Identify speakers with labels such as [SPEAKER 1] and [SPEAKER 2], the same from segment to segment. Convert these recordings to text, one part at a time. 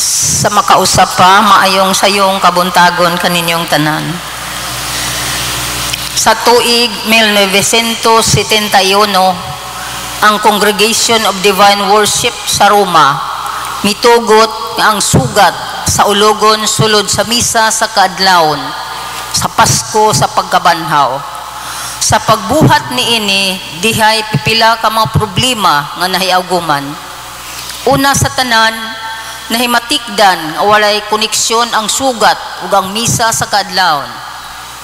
[SPEAKER 1] Sa makausap pa, maayong sayong kabuntagon kaninyong tanan. Sa tuig 1971, ang Congregation of Divine Worship sa Roma mitugot nga ang sugat sa ulogon sulod sa misa sa kaadlawon sa Pasko sa Pagkabanhaw. Sa pagbuhat niini, dihay pipila ka mga problema nga nahiaguman. Una sa tanan, nahimatikdan nga walay koneksyon ang sugat ug ang misa sa kaadlawon.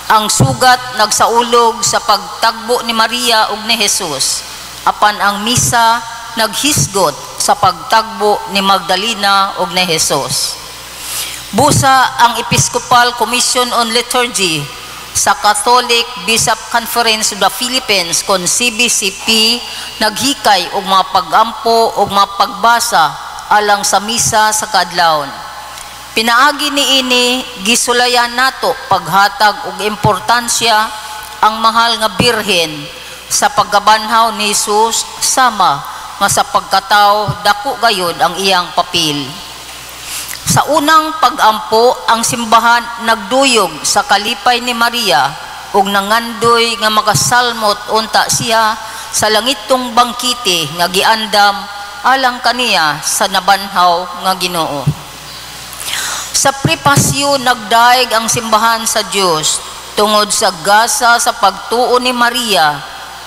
[SPEAKER 1] Ang sugat nagsaulog sa pagtagbo ni Maria ug ni Jesus, apan ang misa naghisgot sa pagtagbo ni Magdalena ug ni Jesus. Busa ang Episcopal Commission on Liturgy sa Catholic Bishop Conference of the Philippines kon CBCP naghikay og mga pag-ampo og mga pagbasa alang sa misa sa kaadlawon. Pinaagi niini, gisulayan nato paghatag og importansya ang mahal nga Birhen sa pagkabanhaw ni Jesus, sama nga sa pagkatawo dako gayud ang iyang papel. Sa unang pag-ampo, ang simbahan nagduyog sa kalipay ni Maria ug nangandoy nga makasalmot unta siya sa langitong bangkete nga giandam alang kaniya sa nabanhaw nga Ginoo. Sa prepasyo, nagdayeg ang simbahan sa Dios tungod sa gasa sa pagtuo ni Maria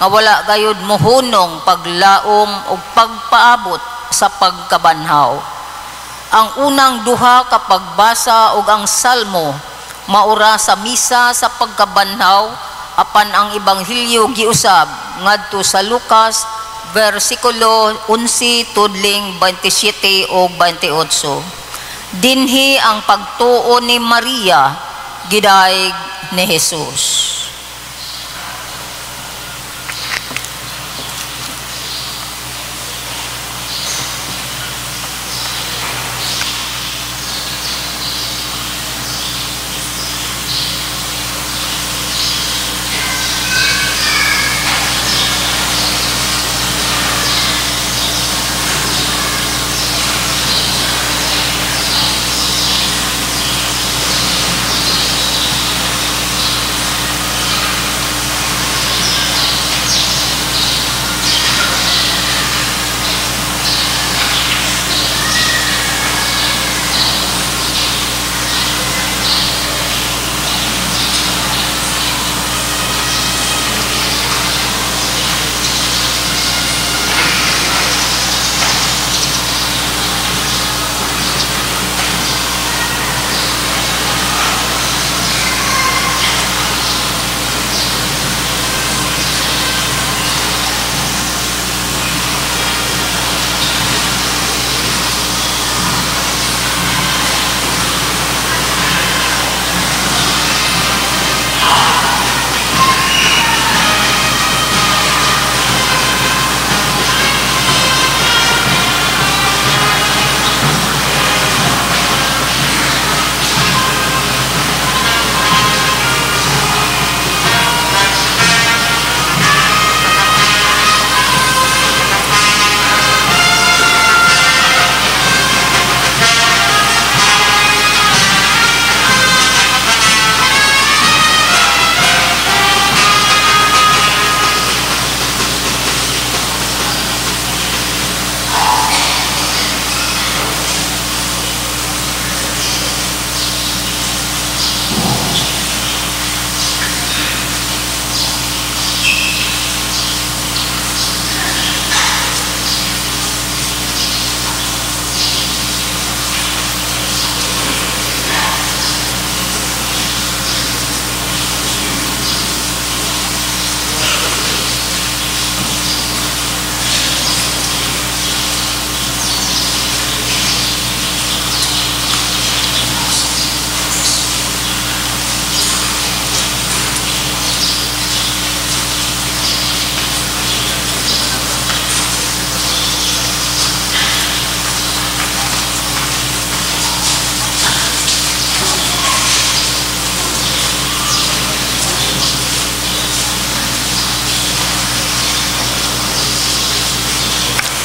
[SPEAKER 1] nga wala gayud mohunong paglaom ug pagpaabot sa pagkabanhaw. Ang unang duha ka pagbasa ug ang Salmo maura sa misa sa pagkabanhaw, apan ang ebanghelyo giusab ngadto sa Lucas versikulo 11 tudling 27 ug 28. Dinhi ang pagtuo ni Maria gidayeg ni Jesus.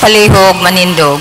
[SPEAKER 1] Palihog manindog.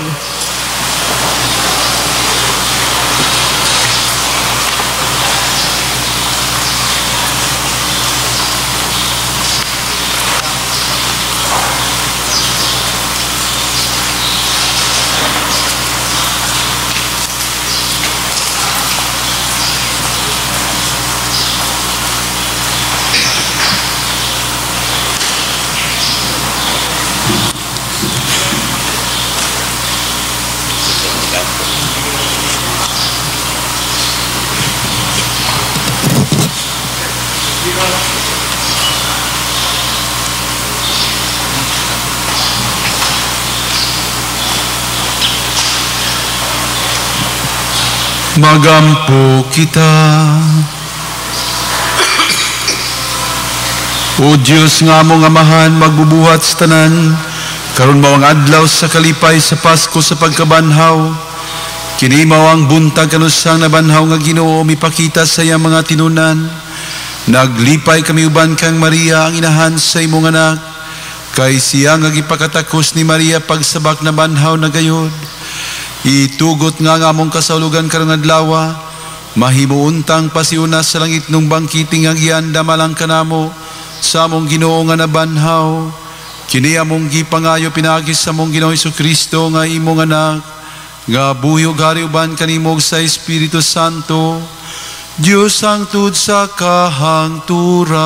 [SPEAKER 2] Magampo kita. O Diyos nga among Amahan, magbubuhat sa tanan, karon mao ang adlaw sa kalipay sa Pasko sa pagkabanhaw. Kini mao ang buntag kanusang nabanhaw nga Ginoo mipakita sa iyang mga tinunan. Naglipay kami uban kang Maria ang inahan sa imong anak, kay siya nga gipakatakos ni Maria pagsabak na banhaw na gayod. Itugot nga ang among kasaulugan karong adlaw, mahimuuntang pasiuna sa langit nung bangkiting ang gianda malang kanamo sa among Ginoo nga nabanhaw. Kini among gipangayo pinaagi sa among Ginoong Hesukristo nga imong anak, nga buhi ug hari uban kanimo sa Espiritu Santo, Dios hangtod sa kahangturan.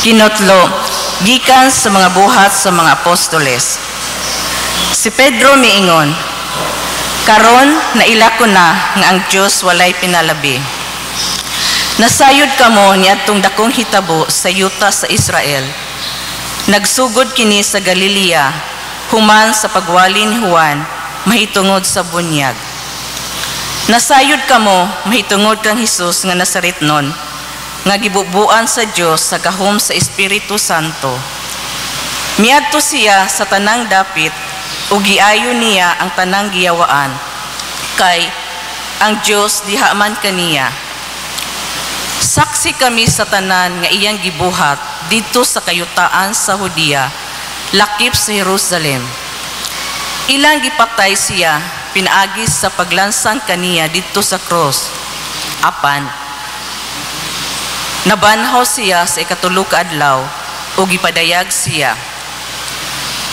[SPEAKER 3] Kinotlo, gikan sa mga buhat sa mga apostoles. Si Pedro miingon, karon naila ko na nga ang Dios walay pinalabi. Nasayod kamo niadtong dakong hitabo sa yuta sa Israel. Nagsugod kini sa Galilea, human sa pagwali ni Juan, mahitungod sa bunyag. Nasayod kamo mahitungod kang Hesus nga Nazaretnon, nga gibubuan sa Dios sa gahom sa Espiritu Santo. Miadto siya sa tanang dapit ug giayo niya ang tanang giyawaan, kay ang Dios diha man kaniya. Saksi kami sa tanan nga iyang gibuhat didto sa kayutaan sa Judea, lakip sa Jerusalem. Ilang gipatay siya pinaagi sa paglansang kaniya didto sa krus. Apan nabanhaw siya sa ikatulo ka adlaw ug gipadayag siya.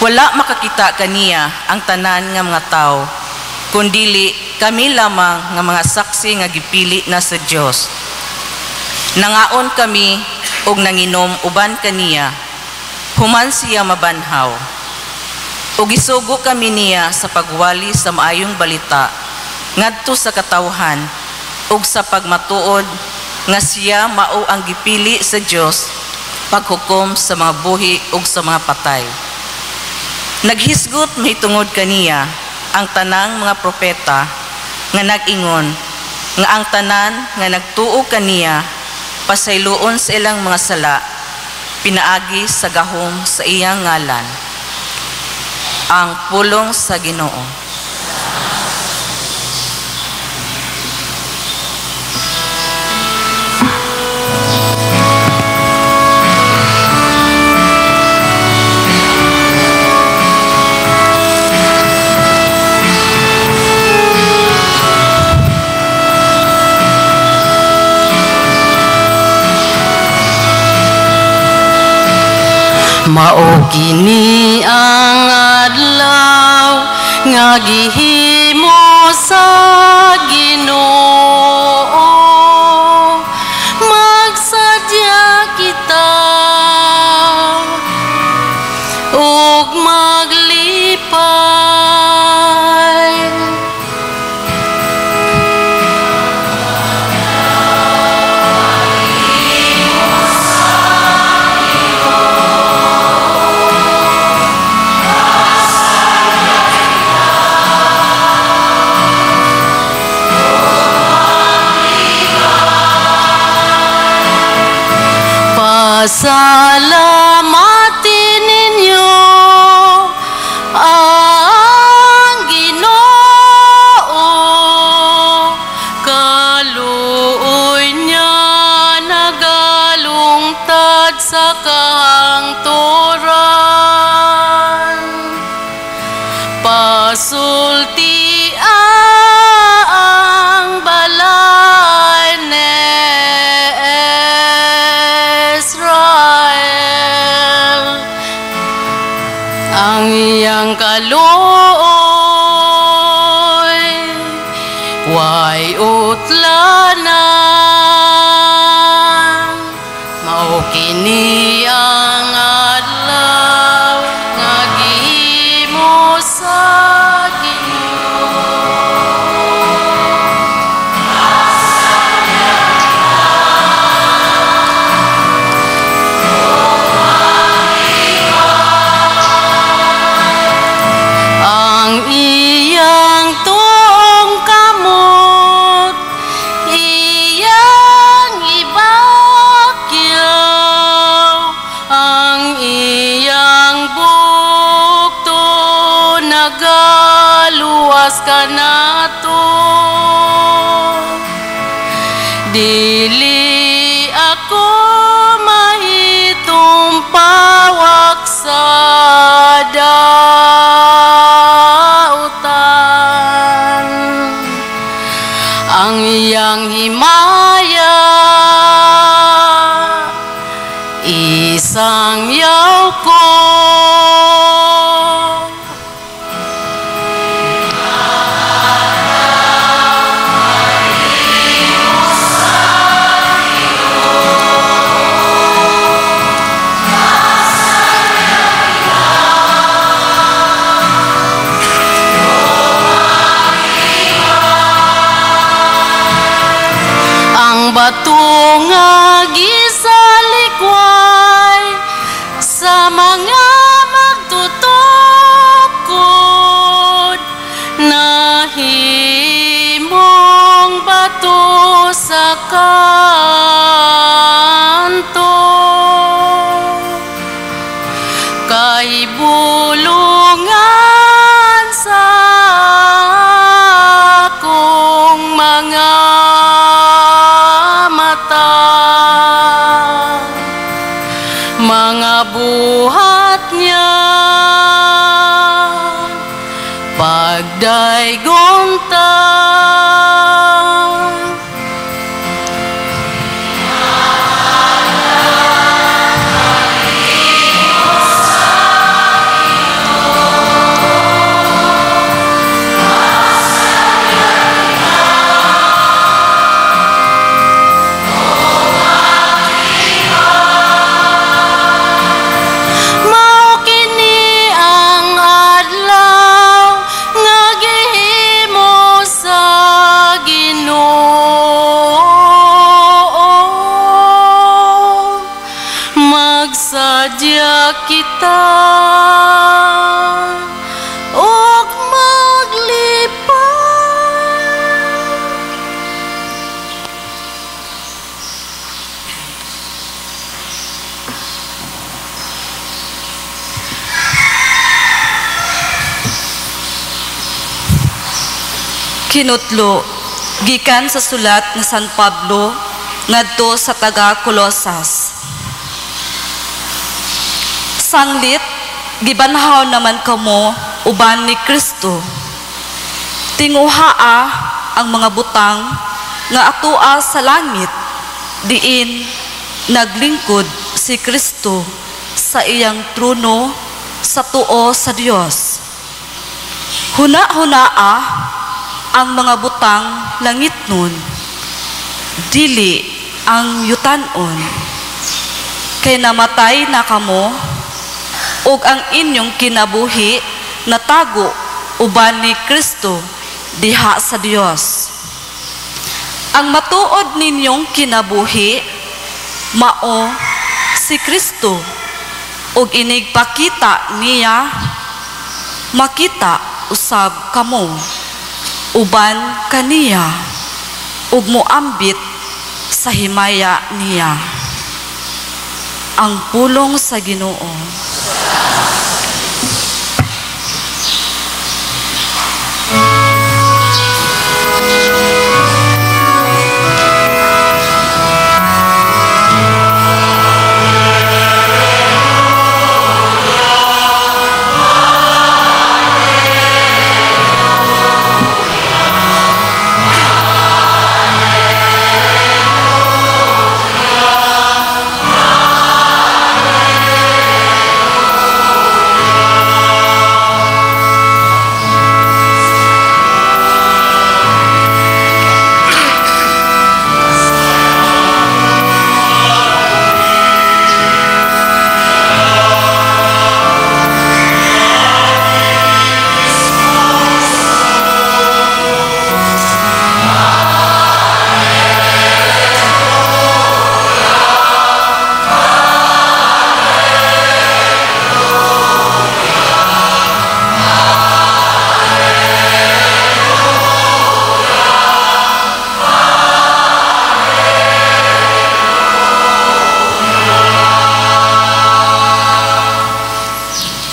[SPEAKER 3] Wala makakita kaniya ang tanan nga mga tawo, kundili kami lamang nga mga saksi nga gipili na sa Dios. Nangaon kami ug nanginom uban kaniya, human siya mabanhaw. Ug gisugo kami niya sa pagwali sa maayong balita ngadto sa katawhan ug sa pagmatuod nga siya mao ang gipili sa Dios paghukom sa mga buhi ug sa mga patay. Naghisgot mahitungod kaniya ang tanang mga propeta nga nag-ingon nga ang tanan nga nagtuo kaniya pasayloon sa ilang mga sala pinaagi sa gahom sa iyang ngalan. Ang pulong sa Ginoo.
[SPEAKER 4] Mao kini ang adlaw nga gihimo sa Ginoo, magsadya kita ug maglipay. putlanan. Mao kini ang adlaw nga gihimo sa Ginoo. Ang iyang tuong kamot iyang ibakyaw, ang iyang bukto nagaluwas kanato. Dili ako mahitumpawak sa dautan. Ang iyang himaya isang yaw ko. Ang bato nga gisalikway sa mga magtutukod, nahimong bato sa kanto. Kahibulungan sa akong mga mata, mga buhat niya pagdaygon ta. Mao kini ang adlaw nga gihimo sa Ginoo. Magsadya kita ug maglipay.
[SPEAKER 5] Kinutlo, gikan sa sulat ni San Pablo ngadto sa taga Colosas. Sanglit, gibanhaw naman kamo uban ni Kristo. Tinguhaa ang mga butang nga atua sa langit, diin naglingkod si Kristo sa iyang trono sa tuo sa Dios. Huna-hunaa ang mga butang langit nun, dili ang yutanon. Kay namatay na kamo, ug ang inyong kinabuhi natago uban ni Kristo diha sa Dios. Ang matuod ninyong kinabuhi mao si Kristo, ug inigpakita niya makita usab kamo uban kaniya ug moambit sa himaya niya. Ang pulong sa Ginoo.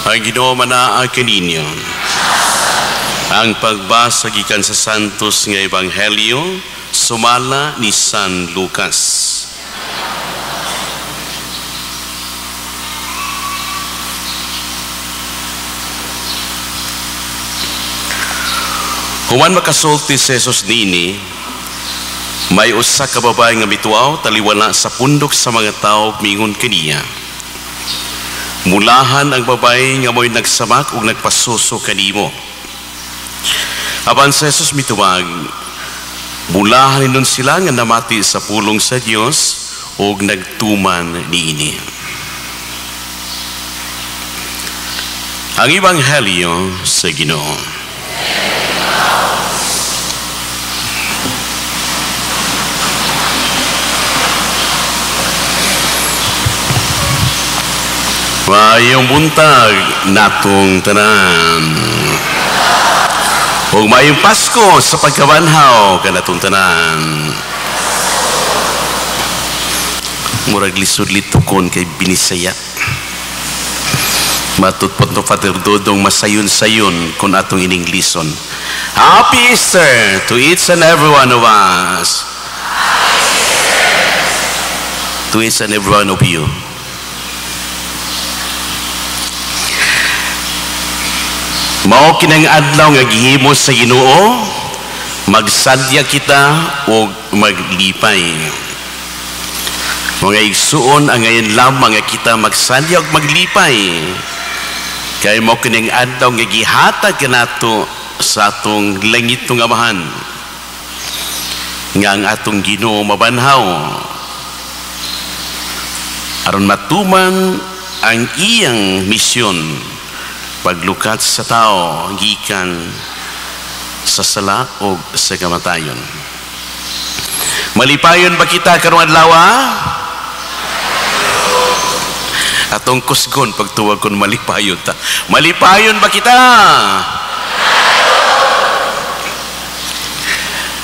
[SPEAKER 6] Ang Ginoo manaa kaninyo. Ang pagbasa gikan sa Santos nga Ebanghelyo sumala ni San Lucas. Human makasulti si Jesus nini, may usa ka babae nga mituaw taliwala sa pundok sa mga tawo mingon kaniya. Mulahan ang babae nga mo'y nagsamak ug nagpasuso kanimo. Apan si Jesus mitubag, mulahan hinon sila nga namati sa pulong sa Dios ug nagtuman niini. Ang Ebanghelyo sa Ginoo. Maayong buntag natong tanan. Ug maayong Pasko sa pagkabanhaw kanatong tanan. Murag lisod litukon kay binisaya. Matut po to Father Dodong masayon-sayon kung atong ininglison. Happy Easter to each and every one of us. To each and every one of you. Mao kinang adlaw nga gihimo sa Ginoo, magsadya kita og maglipay. Mga igsuon, ang ngayon lamang nga kita magsadya og maglipay. Kay mao kining adlaw nga gihatag kanato sa atong langit nga Amahan, nga ang atong Ginoo mabanhaw aron matuman ang iyang misyon, paglukat sa tao gikan sa sala o sa kamatayon. Malipayon ba kita karong adlaw? Atong kusgon pagtuwag kon malipayon ta. Malipayon ba kita?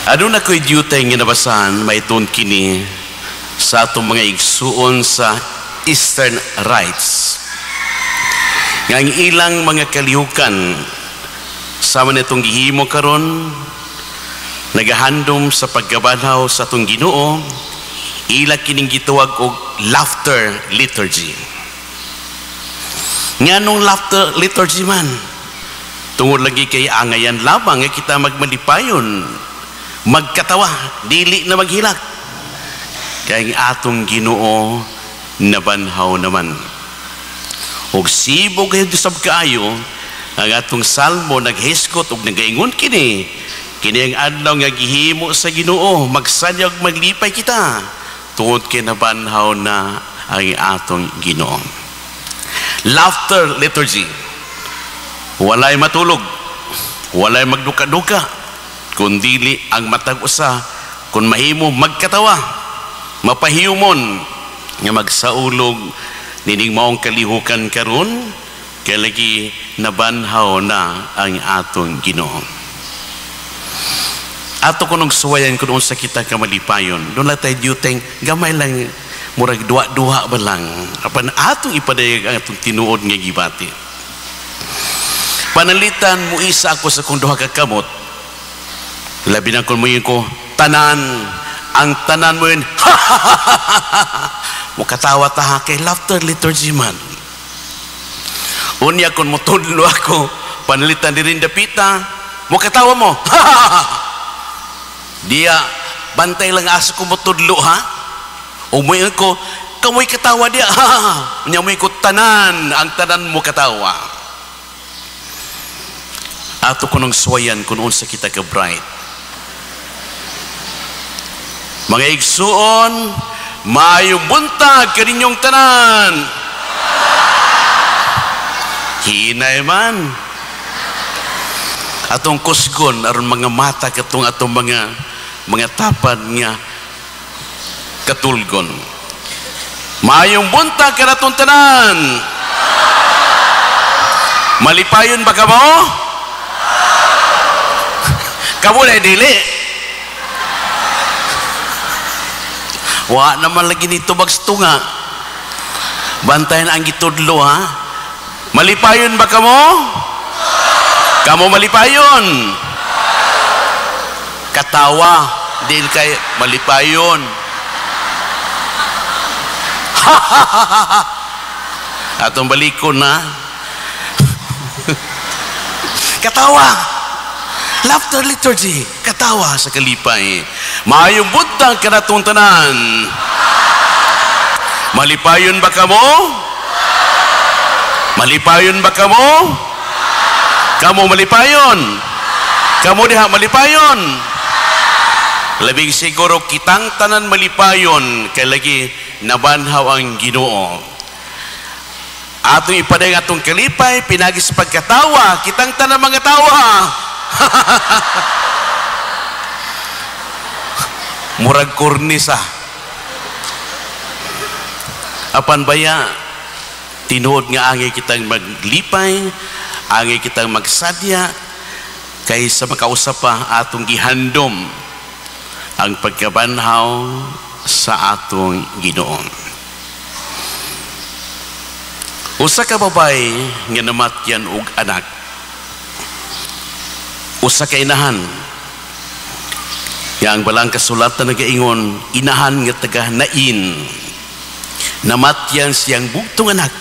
[SPEAKER 6] Aduna ko'y duty nga nabasahan maitun kini sa atong mga igsuon sa Eastern Rites. Nga ang ilang mga kalihukan sama nitong gihimo karon nagahandom sa pagkabanhaw sa atong Ginoo, ila kining gituwag og laughter liturgy. Nganong laughter liturgy man? Tungod lagi kay angayan lamang nga kita magmalipayon, magkatawa, dili na maghilak. Kay ang atong Ginoo nabanhaw naman. Og sibog kayo sab kaayo ang atong salmo naghiskot og nagaingon kini, kini ang adlaw nga gihimo sa Ginoo, magsadyag maglipay kita tungod kay nabanhaw na ang atong Ginoo. Laughter liturgy. Walay matulog, walay magduka-duka, kundili ang matag usa kun mahimo magkatawa, mapahiyumon nga magsaulog nining maong kalihukan karon kay lagi nabanhaw na ang atong Ginoo. Ato kunong suwayan kun unsa kita ka malipayon. Doon lang tayo diyuteng gamay lang, murag duha-duha ba lang. Apan atong ipadayag ang atong tinuod nga gibati. Panalitan mo isa ako sa kung duha ka kamot. Labi na kun mo ko tanan, ang tanan mo yun, mukatawa ta kay laughter liturgy man. Unya kun motudlo ako, panalitan diri dapita, mukatawa mo. Diya bantay lang asa ko motudlo ha. Umuy ko, kamoy katawa diya. Unya moy ko tanan, ang tanan mo katawa. Ato kunong suwayan kun unsa kita ka bright. Mga igsuon, maayong buntag kaninyong tanan. Hinay man. Atong kusgon aron mga mata katong atong mga tapad nga katulgon. Maayong buntag kanatong tanan. Malipayon ba kamo? Kamo na dili. Wa naman lagi nito bagstunga. Bantayan ang gitudlo ha. Malipayon ba kamo? Kamo malipayon? Katawa dil kay malipayon. Atong balikon na. Katawa. Laughter liturgy. Katawa sa kalipay. Maayong buntag kanatong tanan. Malipayon ba kamo? Malipayon ba kamo? Kamo malipayon? Kamo diha malipayon? Labing siguro kitang tanan malipayon kay lagi nabanhaw ang Ginoo. Atong ipadayag atong kalipay pinagi sa pagkatawa, kitang tanan mga tawa. Murag kornisa. Apan baya tinuod nga angay kitang maglipay, angay kitang magsadya kaysa makausap pa atong gihandom ang pagkabanhaw sa atong Ginoo. Usa ka babae nga namatyan og anak, usa ka inahan, nga ang balang kasulatan nagaingon inahan nga taga Nain, namatyan siyang bugtong anak.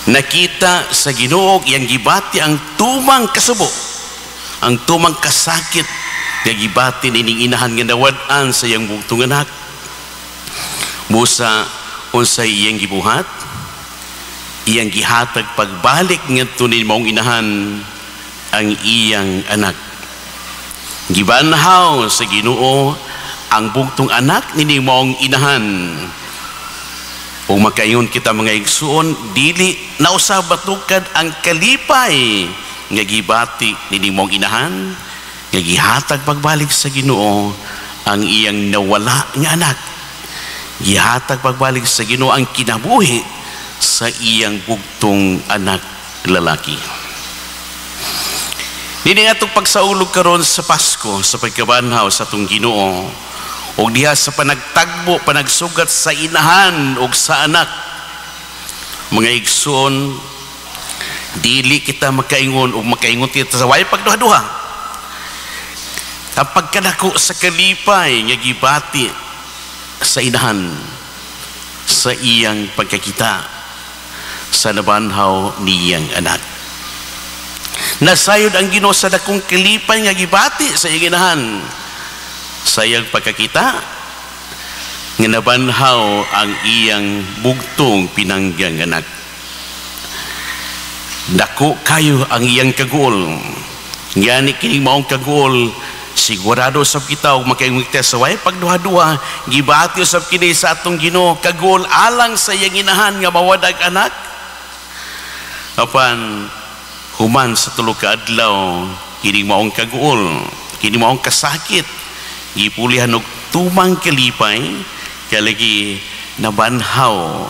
[SPEAKER 6] Nakita sa Ginoo iyang gibati ang tumang kasubo, ang tumang kasakit nga gibati nining inahan nga nawad-an sa iyang bugtong anak. Busa unsay iyang gibuhat? Iyang gihatag pagbalik ngadto ni maong inahan ang iyang anak. Gibanhaw sa Ginoo ang bugtong anak nining maong inahan. Ug makaingon kita mga igsuon, dili nausab batukad ang kalipay nga gibati nining maong inahan nga gihatag pagbalik sa Ginoo ang iyang nawala nga anak. Gihatag pagbalik sa Ginoo ang kinabuhi sa iyang bugtong anak lalaki. Dini atong pagsaulog karon sa Pasko sa pagkabanhaw sa atong Ginoo, og diha sa panagtagbo, panagsugat sa inahan og sa anak. Mga igsoon, dili kita makaingon og makaingon kita sa way pagduha-duha. Ang pagkadako sa kalipay nga gibati sa inahan sa iyang pagkakita sa nabanhaw niyang anak. Nasayod ang Ginoo sa dakong kalipay nga gibati sa iyang inahan sa iyang pagkakita nga nabanhaw ang iyang bugtong pinanggang anak. Dako kayo ang iyang kaguol. Ngani kining maong kaguol, sigurado sab kita og makaingon kita sa way pagduha-duha, gibati usab kini sa atong Ginoo kaguol alang sa iyang inahan nga mawadag anak. Apan human sa tulo ka adlaw, kining maong kaguol, kini maong kasakit, gipulihan og tumang kalipay kalagi nabanhaw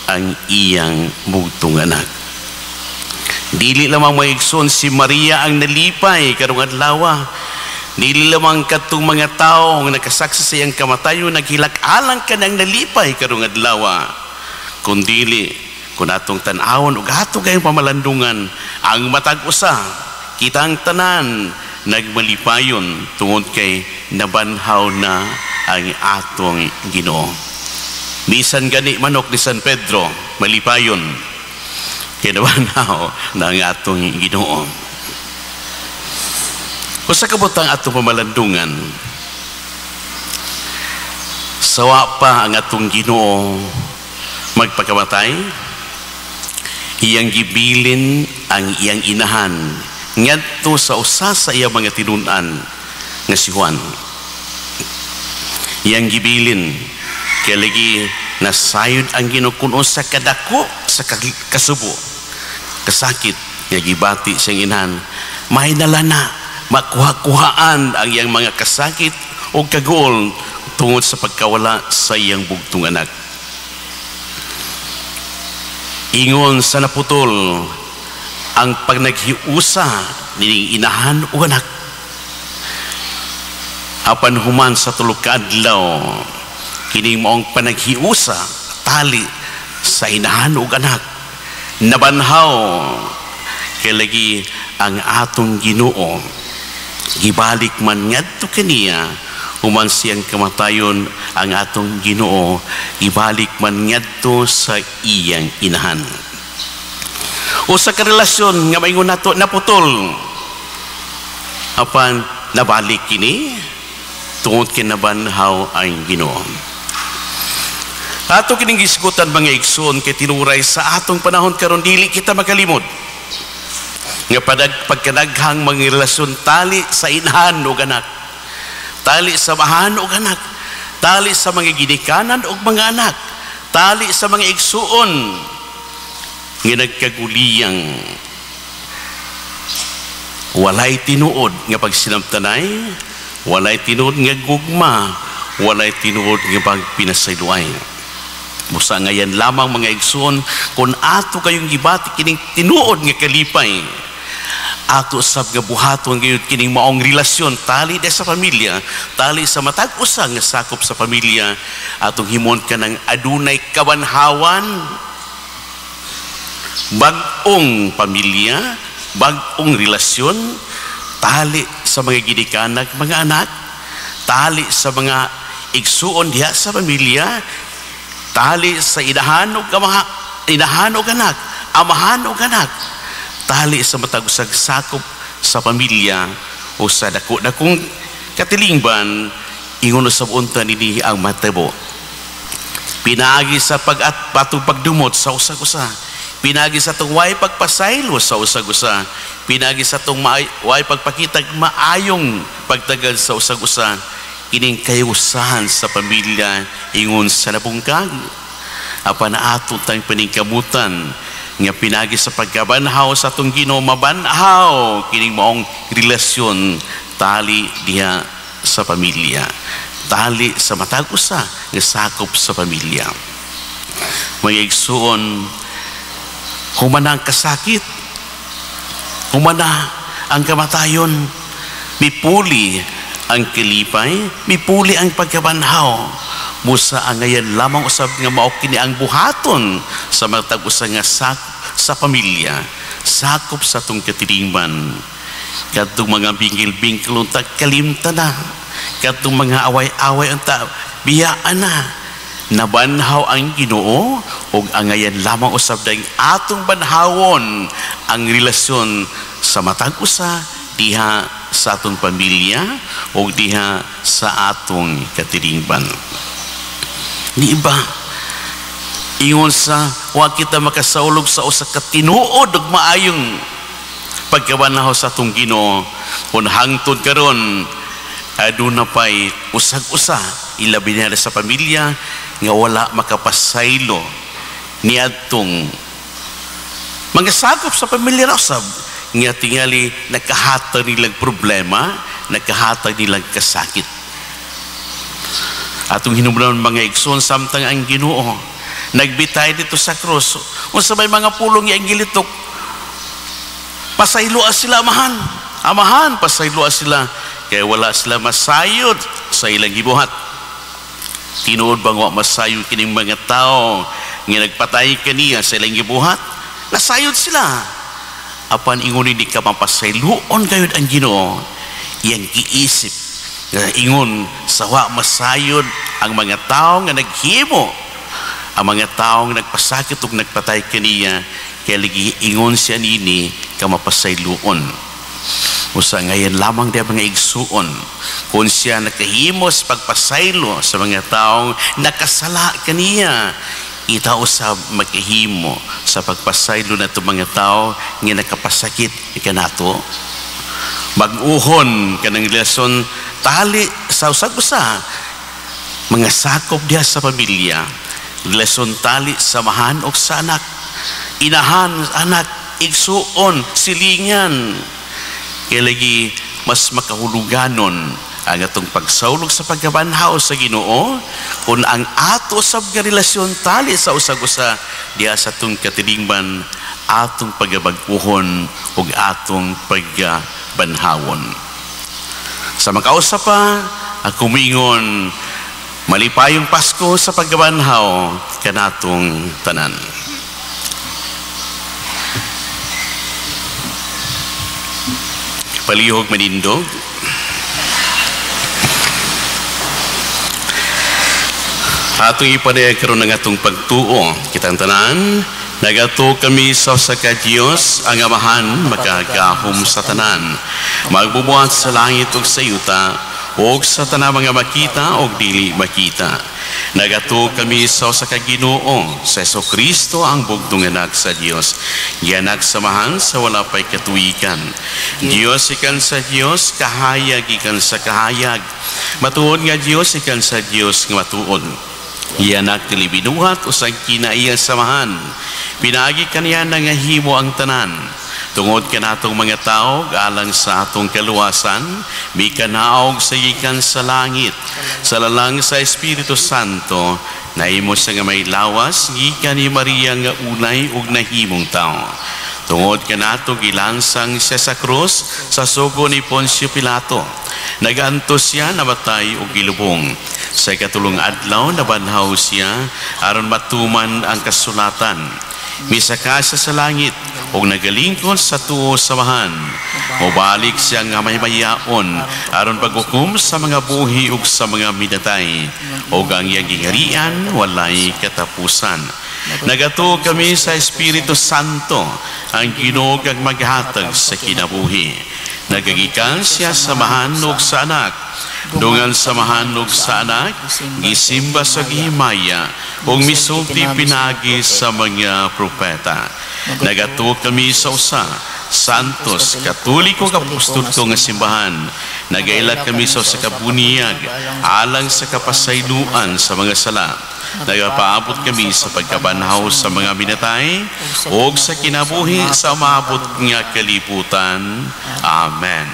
[SPEAKER 6] ang iyang bugtong anak. Dili lamang mga igsoon si Maria ang nalipay karong adlaw. Dili lamang katong mga tawo nga nakasaksi sa iyang kamatayon naghilak alang kanang nalipay karong adlaw, kundili kun atong tan-awon ug ato kayong pamalandungan ang matag usa kitang tanan nagmalipayon tungod kay nabanhaw na ang atong Ginoo. Bisan gani manok ni San Pedro malipayon kay nabanhaw na ang atong Ginoo. Usa ka butang atong pamalandungan, sawa pa ang atong Ginoo magpakamatay, iyang gibilin ang iyang inahan ngadto sa usa sa iyang mga tinun-an nga si Juan. Iyang gibilin kay lagi nasayod ang Ginoo kun unsa kadako sa kasubo, kasakit nga gibati siyang inahan. Mahinala na makuha-kuhaan ang iyang mga kasakit o kaguol tungod sa pagkawala sa iyang bugtong anak. Ingon sa naputol ang pagnaghiusa nining inahan o anak. Apan human sa tulo ka adlaw, kining maong panaghiusa tali sa inahan ug anak, Nabanhaw kay lagi ang atong Ginoo gibalik man ngadto kaniya human siyang kamatayon. Ang atong Ginoo gibalik man ngadto sa iyang inahan. Usa ka relasyon nga maingon nato naputol, apan nabalik kini tungod kay nabanhaw ang Ginoo. Ato kining gisgutan, mga igsoon, kay tinuray sa atong panahon karon dili kita makalimot nga pagkadaghang mga relasyon tali sa inahan ug anak, tali sa amahan ug anak, tali sa mga ginikanan ug mga anak, tali sa mga igsuon nga nagkaguliyang walay tinuod nga pagsinabtanay, walay tinuod nga gugma, walay tinuod nga pagpinasayloay. Busa ngayan lamang, mga igsoon, kung ato kayong gibati kining tinuod nga kalipay, ato sab nga buhaton gayud kining maong relasyon tali de sa pamilya, tali sa matag usa nga sakop sa pamilya, atong himon kanang adunay kabanhawan, bag-ong pamilya, bag-ong relasyon tali sa mga ginikanan, mga anak, tali sa mga igsuon diha sa pamilya, tali sa inahan ug amaha, inahan ug anak, amahan ug anak, tali sa matag usag sakop sa pamilya o sa dako-dakong katilingban. Ingon usab unta nini ang matabo pinaagi sa pag-at patong pagdumot sa usag-usa, pinaagi sa atong way pagpasaylo sa usag-usa, pinaagi sa atong way pagpakitag maayong pagtagal sa usag-usa. Kining kayusahan sa pamilya ingon sa nabungkag, apan ato tayong paningkamutan nga pinagi sa pagkabanhaw sa atong Ginoo mabanhaw kining maong relasyon tali diha sa pamilya, tali sa matag usa nga sakop sa pamilya. Mga igsuon, humana ang kasakit, humana ang kamatayon, mipuli ang kilipay, mipuli ang pagkabanhaw. Musa ang ngayon lamang usab nga mao kini ang buhaton sa matag usa nga sa pamilya, sakop sa atong katilingban. Kadtong mga bingil-bingkil unta kalimta na, kadtong mga away-away unta biyaan na. Nabanhaw ang Ginoo ug ang ngayon lamang usab dayong atong banhawon ang relasyon sa matag usa diha sa atong pamilya o diha sa atong katilingban. Di ba? Ingon sa wa kita makasaulog sa usa ka tinuod ug maayong pagkabanhaw sa atong Ginoo kung hangtod karon aduna pay usag-usa ilabi na sa pamilya nga wala makapasaylo niadtong mga sakop sa pamilya ra usab nga tingali nagkahatag nilang problema, nagkahatag nilang kasakit. Atong hinumdumon, mga igsoon, samtang ang Ginoo nagbitay dito sa krus, unsa may mga pulong iyang gilitok? "Pasayloa sila, Amahan. Amahan, pasayloa sila kay wala sila masayod sa ilang gibuhat." Tinuod bang wa masayod kining mga tao nga nagpatay kaniya sa ilang gibuhat? Nasayod sila. Apan ingon hindi ka mapasayloon gayud ang Ginoo, iyang giisip nga ingon sa wa masayod ang mga tao nga naghimo, ang mga tao nga nagpasakit ug nagpatay kaniya, kay lagi ingon siya nini ka mapasayloon. Usa ngayon lamang di mga igsuon, kung siya nakahimos pagpasaylo sa mga taong nakasala kaniya, ita usab makahimo sa pagpasaylo na itong mga tao nga nakapasakit kanato. Bag-uhon kanang relasyon tali sa usag-usa mga sakop diha sa pamilya, relasyon tali sa amahan o sa anak, inahan, anak, igsuon, silingan. Kaya lagi mas makahuluganon ang atong pagsaulog sa pagkabanhaw sa Ginoo kung ang ato sab nga relasyon tali sa usag-usa diha sa atong katilingban atong pagabag-uhon ug atong pagkabanhawon. Sa makausa pa, ako mingon, malipayong Pasko sa pagkabanhaw kanatong tanan. Palihog manindog. Atong ipadayag karon ang atong pagtuo. Kitang tanan, nagatuo kami sa usa ka Dios, ang Amahan, makagahom sa tanan, magbubuhat sa langit ug sa yuta, ug sa tanang mga makita ug dili makita. Nagatuo kami sa usa ka Ginoo, sa Hesukristo ang bugtong anak sa Dios, gianak sa Amahan sa wala pay katuikan. Dios ikan sa Dios, kahayag ikan sa kahayag. Matuod nga Dios ikan sa Dios nga matuod. Iyanak tilibinuhat usag kinaiya samahan. Pinaagi kaniya nangahimo ang tanan. Tungod kanatong mga tao alang sa atong kaluwasan, mikanaog sa gikan sa langit, sa lalang sa Espiritu Santo, nahimo siya nga may lawas gikan ni Maria nga unay ug nahimong tao. Tungod kanato gilansang siya sa krus sa sugo ni Poncio Pilato. Nagantos siya, namatay ug gilubong. Sa ikatulong adlaw nabanhaw siya aron matuman ang kasulatan. Misaka siya sa langit ug nagalingkod sa tuo samahan. Mobalik siya nga maymayaon aron paghukom sa mga buhi ug sa mga minatay, ug ang iyang giharian walay katapusan. Nagatuo kami sa Espiritu Santo, ang Ginoo kag maghatag sa kinabuhi. Nagagikan siya sa samahan ug sa anak. Dungan samahan ug sa anak, gisimba sa gihimaya, ug misulti pinagi sa mga propeta. Nagatuo kami sa usa, Santos, Katoliko, Apostoliko nga simbahan. Nagaila kami sa usa ka buniyag, alang sa kapasayloan sa mga sala. Nagapaabot kami sa pagkabanhaw sa mga minatay ug sa kinabuhi sa umaabot nga kalibutan. Amen.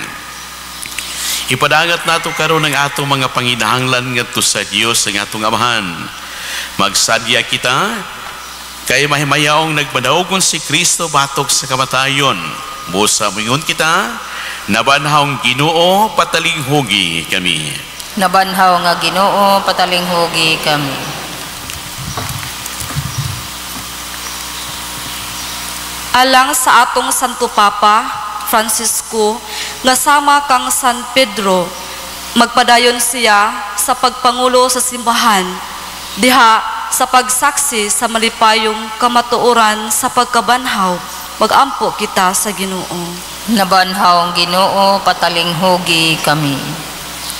[SPEAKER 6] Ipadangat nato karon ang atong mga panginahanglan ngadto sa Dios ang atong Amahan. Magsadya kita kay mahimayaong nagmadaogon si Kristo batok sa kamatayon. Busa moingon kita, nabanhawng Ginoo, patalinghugi kami.
[SPEAKER 1] Nabanhaw nga Ginoo, patalinghugi kami.
[SPEAKER 5] Alang sa atong Santo Papa Francisco nga sama kang San Pedro, magpadayon siya sa pagpangulo sa simbahan diha sa pagsaksi sa malipayong kamatuoran sa pagkabanhaw. Magampo kita sa Ginoo.
[SPEAKER 1] Nabanhaw ang Ginoo, patalinghugi kami.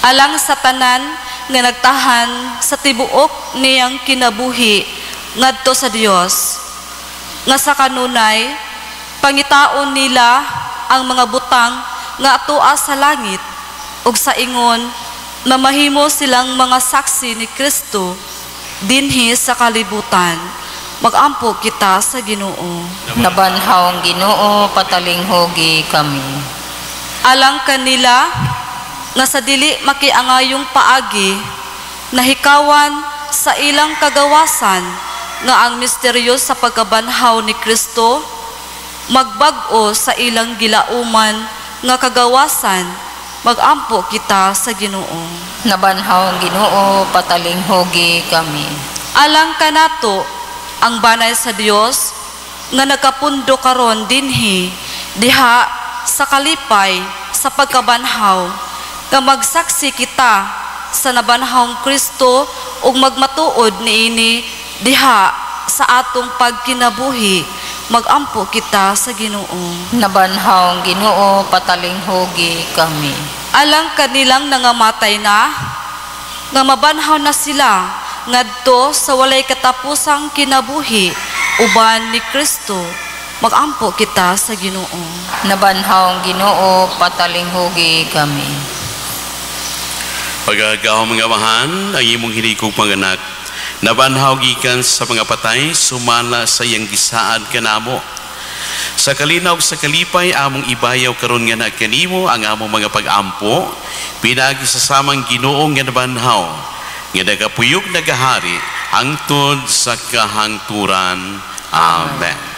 [SPEAKER 5] Alang sa tanan nga nagtahan sa tibuok niyang kinabuhi ngadto sa Dios, nga sa kanunay pangitaon nila ang mga butang nga atoa sa langit, ug sa ingon mamahimo silang mga saksi ni Kristo dinhi sa kalibutan. Magampo kita sa Ginoo.
[SPEAKER 1] Nabanhaw ang Ginoo, patalinghugi kami.
[SPEAKER 5] Alang kanila nga sa dili makiangayong paagi, nahikawan sa ilang kagawasan nga ang misteryo sa pagkabanhaw ni Kristo magbag-o sa ilang gilauman nga kagawasan. Magampo kita sa Ginoo.
[SPEAKER 1] Nabanhaw ang Ginoo, patalinghugi kami.
[SPEAKER 5] Alang kanato ang banay sa Dios nga nagkapundo karon dinhi diha sa kalipay sa pagkabanhaw, nga magsaksi kita sa nabanhawng Kristo ug magmatuod niini diha sa atong pagkinabuhi. Magampo kita sa Ginoo.
[SPEAKER 1] Nabanhaw ang Ginoo, patalinghugi kami.
[SPEAKER 5] Alang kanilang nangamatay na, nga mabanhaw na sila ngadto sa walay katapusang kinabuhi uban ni Kristo. Magampo kita sa Ginoo.
[SPEAKER 1] Nabanhaw ang Ginoo, patalinghugi kami.
[SPEAKER 6] Pagagaw mga amahan, ang imong hiligog mga anak, nabanhaw gikan sa mga patay, sumala sa iyang gisaad kanamo. Sa kalinaw sa kalipay, among ibayaw karon nga nagkanimo ang among mga pag-ampo, pinaagi sa samang Ginoo nga nabanhaw, nga nagapuyog nagahari hangtod sa kahangturan. Amen.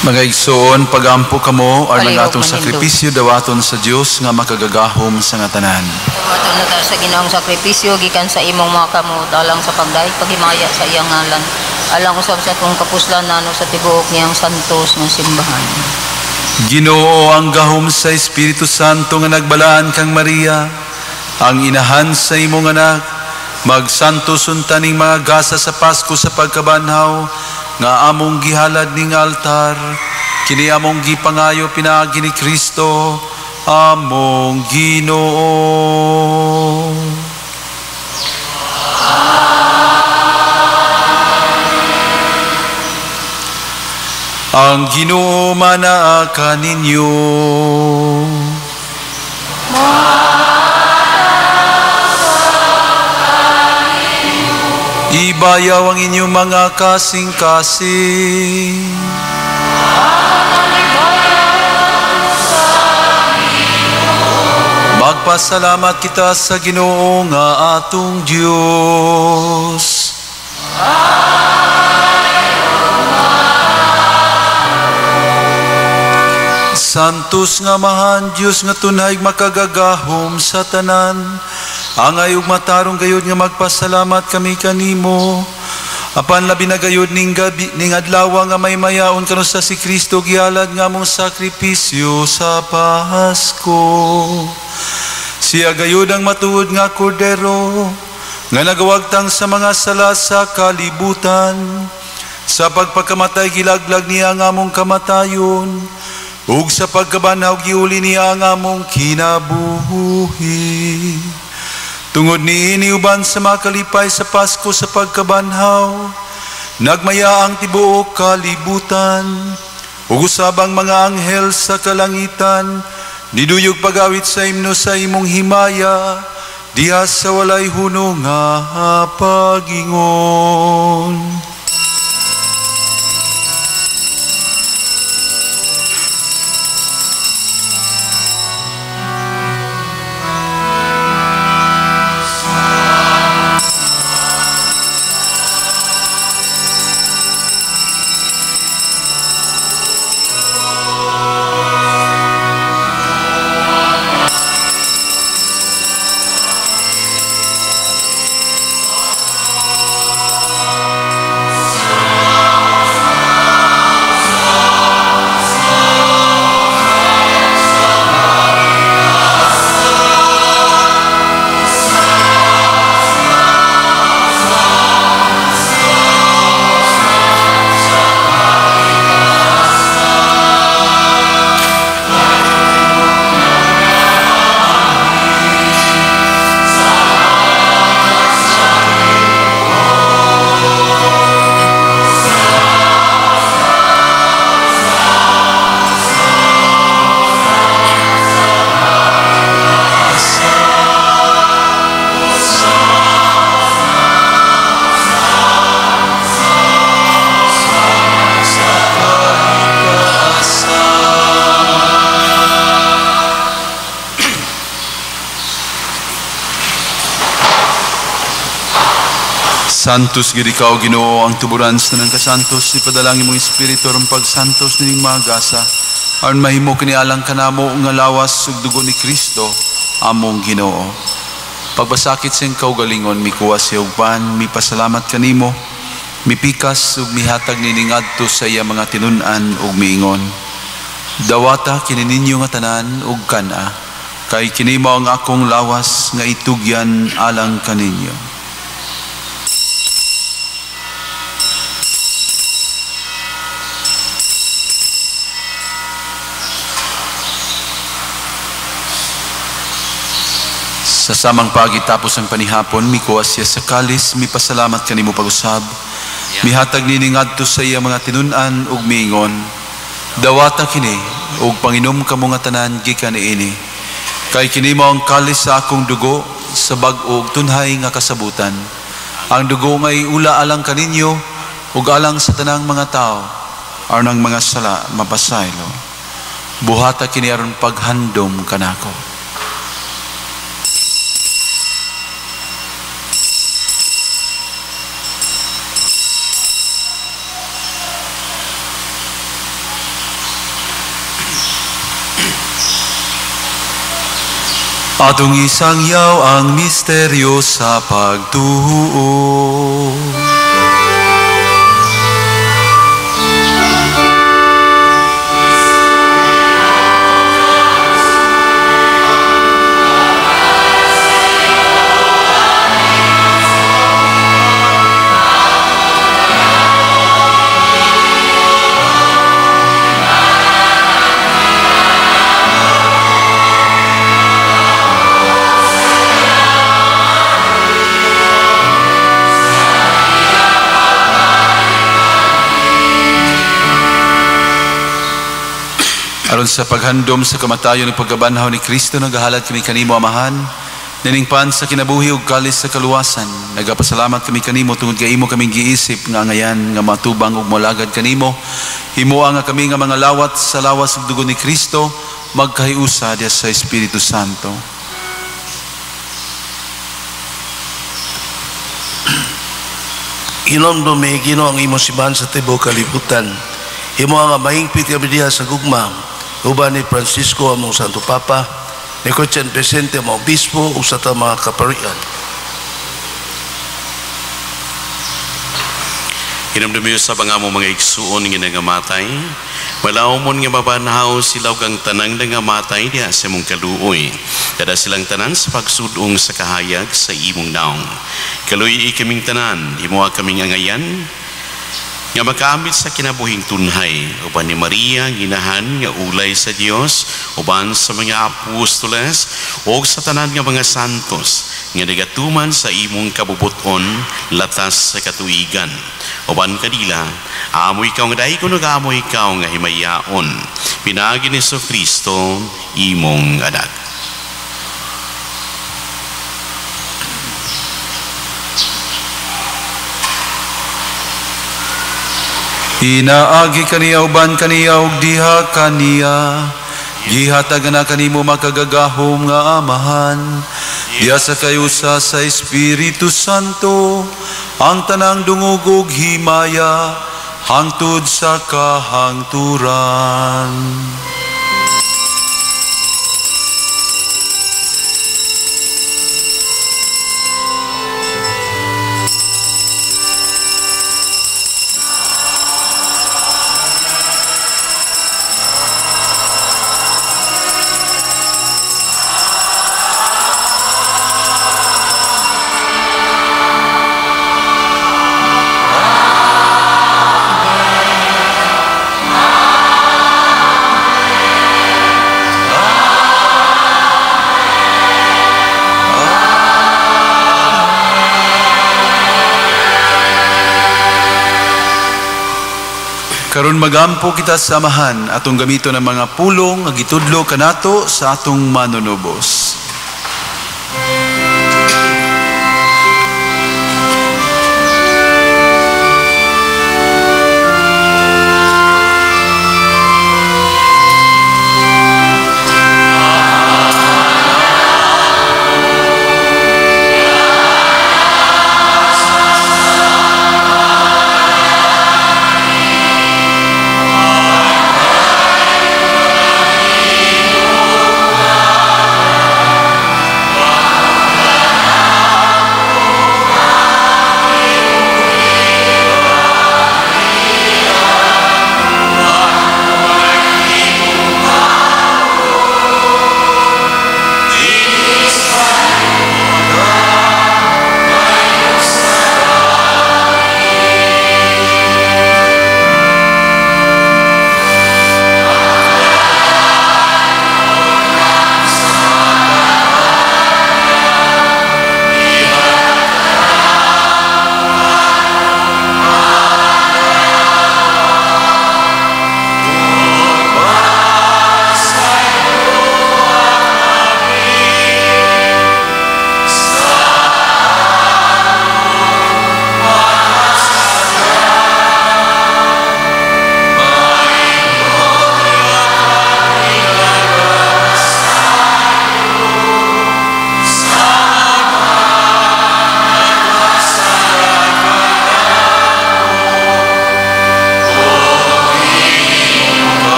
[SPEAKER 2] Mga igsoon, pagampo kamo aron ang atong sakripisyo dawaton sa Dios nga makagagahom sa nga tanan.
[SPEAKER 1] Dawaton na ta sa Ginoong sakripisyo gikan sa imong mga kamot alang sa pagdahig paghimaya sa iyang ngalan, alang usab sa atong kapuslanan ug sa tibuok niyang santos nga simbahan.
[SPEAKER 2] Ginoo, ang gahom sa Espiritu Santo nga nagbalaan kang Maria, ang inahan sa imong anak, magsantos unta ning mga gasa sa Pasko sa pagkabanhaw nga among gihalad ning altar, kini among gipangayo pinaagi ni Kristo among Ginoo. Ang Ginoo manaa kaninyo. Ibayaw ang inyong mga kasing-kasing. Magpasalamat kita sa Ginoo nga atong Dios. Santos nga Amahan, Dios nga tunay makagagahom sa tanan, angay ug matarong gayud nga magpasalamat kami kanimo. Apan labi na gayud ning gabi ning adlaw nga may mayaon kanusa si Kristo gihalad nga among sakripisyo sa Pasko. Siya gayud ang matuod nga kordero nga nagawagtang sa mga sala sa kalibutan. Sa pagpakamatay gilaglag niya ang among kamatayon, ug sa pagkabanhaw giuli niya ang among kinabuhi. Tungod niini uban sa makalipay sa Pasko sa pagkabanhaw, nagmaya ang tibuok kalibutan, ug usab ang mga anghel sa kalangitan, niduyog pagawit sa imno sa imong himaya, diha sa walay hunong nga pagingon. Santos gid ikaw Ginoo ang tuburan sa tanang kasantos, ipadalangin mong espiritu aron pagsantos nining mga gasa, aron mahimo kini alang kanamo nga lawas ug dugo ni Kristo among Ginoo. Pagbasakit sa iyang kaugalingon, mikuha siya og pan, mipasalamat kanimo, mipikas ug mihatag nining adto sa iya mga tinun-an ug miingon: Dawata kini ninyo nga tanan ug kan-a, kay kini mao ang akong lawas nga itugyan alang kaninyo. Sa samang pagi tapos ang panihapon, mikuha siya sa kalis, mipasalamat kanimo pag-usab, mihatag nining adto sa iya mga tinun-an ug miingon: Dawata kini ug panginom kamo nga tanan gikan niini, kay kini mao ang kalis sa akong dugo sa bag-o ug tunhay nga kasabutan. Ang dugo nga iula alang kaninyo ug alang sa tanang mga tawo, aron ang mga sala mapasaylo. Buhata kini aron paghandom kanako. Atong isangyaw ang misteryo sa pagtuo. Aron sa paghandom sa kamatayon ug pagkabanhaw ni Kristo, nagahalad kami kanimo, Amahan, nining pan sa kinabuhi ug kalis sa kaluwasan. Nagapasalamat kami kanimo tungod kay imo kaming giisip nga angayan nga matubang ug molagad kanimo. Himoa nga kami nga mga lawat sa lawas ug dugo ni Kristo magkahiusa diha sa Espiritu Santo.
[SPEAKER 7] Hinumdumi Ginoo ang imong simbahan sa tibuok kalibutan. Himoa nga mahingpit kami diha sa gugma uban ni Francisco among Santo Papa, ni Christian Vicente among Obispo ug sa tanang mga kaparian.
[SPEAKER 6] Hinumdumi usab ang among mga igsuon nga nangamatay, malawmon nga mabanhaw sila ug ang tanang nangamatay diha sa imong kaluoy. Kada silang tanan sa pagsudong sa kahayag sa imong naong. Kaluoy kaming tanan, himoa kaming angayan nga makaamit sa kinabuhing tunhay uban ni Maria ginahan nga ulay sa Dios, uban sa mga apostoles ug sa tanan nga mga santos nga nagatuman sa imong kabubuton latas sa katuigan. Uban kanila, amo ikaw nga daygon ug amo ikaw nga himayaon, pinaagi ni Kristo imong anak.
[SPEAKER 2] Pinaagi kaniya uban kaniya ug diha kaniya, gihatag na kanimo makagagahom nga Amahan, diha sa kayusa sa Espiritu Santo, ang tanang dungog ug himaya hangtod sa kahangturan. Karon magampo kita sa Amahan atong gamiton ang mga pulong nga gitudlo kanato sa atong manunubos.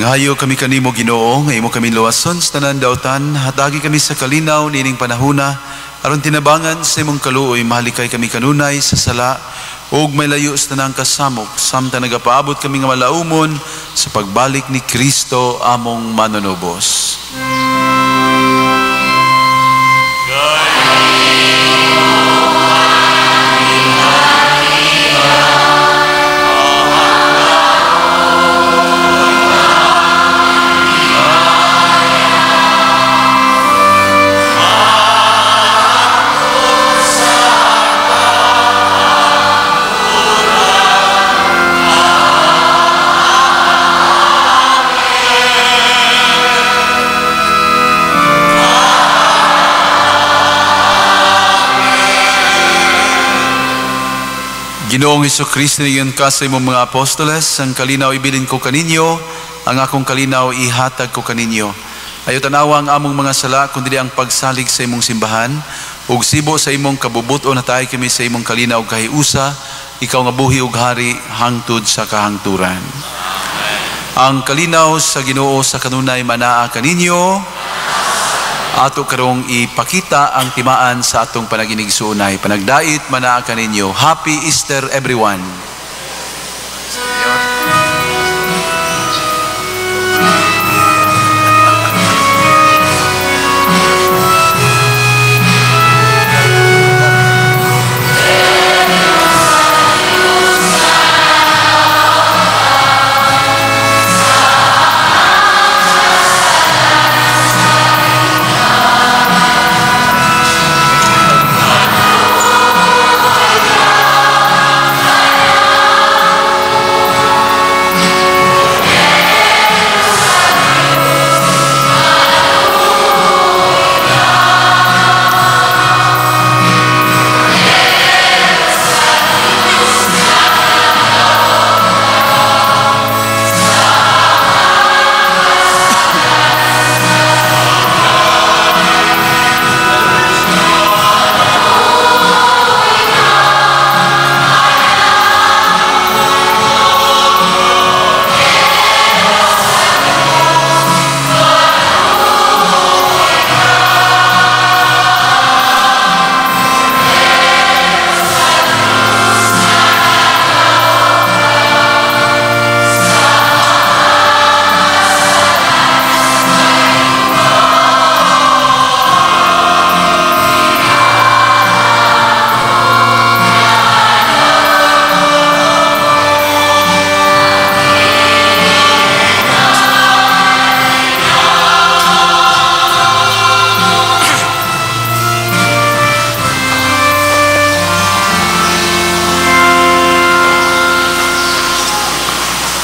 [SPEAKER 2] Nagpanghayo kami kanimo Ginoo nga imo kami luwason sa tanan dautan, hatagi kami sa kalinaw niining panahona aron tinabangan sa imong kaluoy mahalikay kami kanunay sa sala ug may layo sa tanang kasamok samtang nagapaabot kami nga malaumon sa pagbalik ni Kristo among manunubos. Ginoong Hesukristo, niyon ka sa imong mga apostoles, ang kalinaw ibilin ko kaninyo, ang akong kalinaw ihatag ko kaninyo. Ayo tanawa ang among mga sala, kundi ang pagsalig sa imong simbahan, ug sibo sa imong kabubuton na tayo kami sa imong kalinaw kahiusa, ikaw nga buhi ug hari hangtod sa kahangturan. Amen. Ang kalinaw sa Ginoo sa kanunay manaa kaninyo. Ato karong ipakita ang timaan sa atong panaginigsuunay. Panagdait manaa kaninyo. Happy Easter everyone.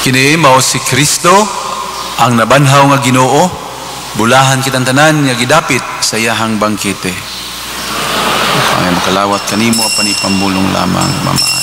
[SPEAKER 2] Kini mao si Kristo ang nabanhaw nga Ginoo, bulahan kitang tanan nga gidapit sa iyahang bangkete. Ang makalawat kanimo panipambulong lamang mamaayo.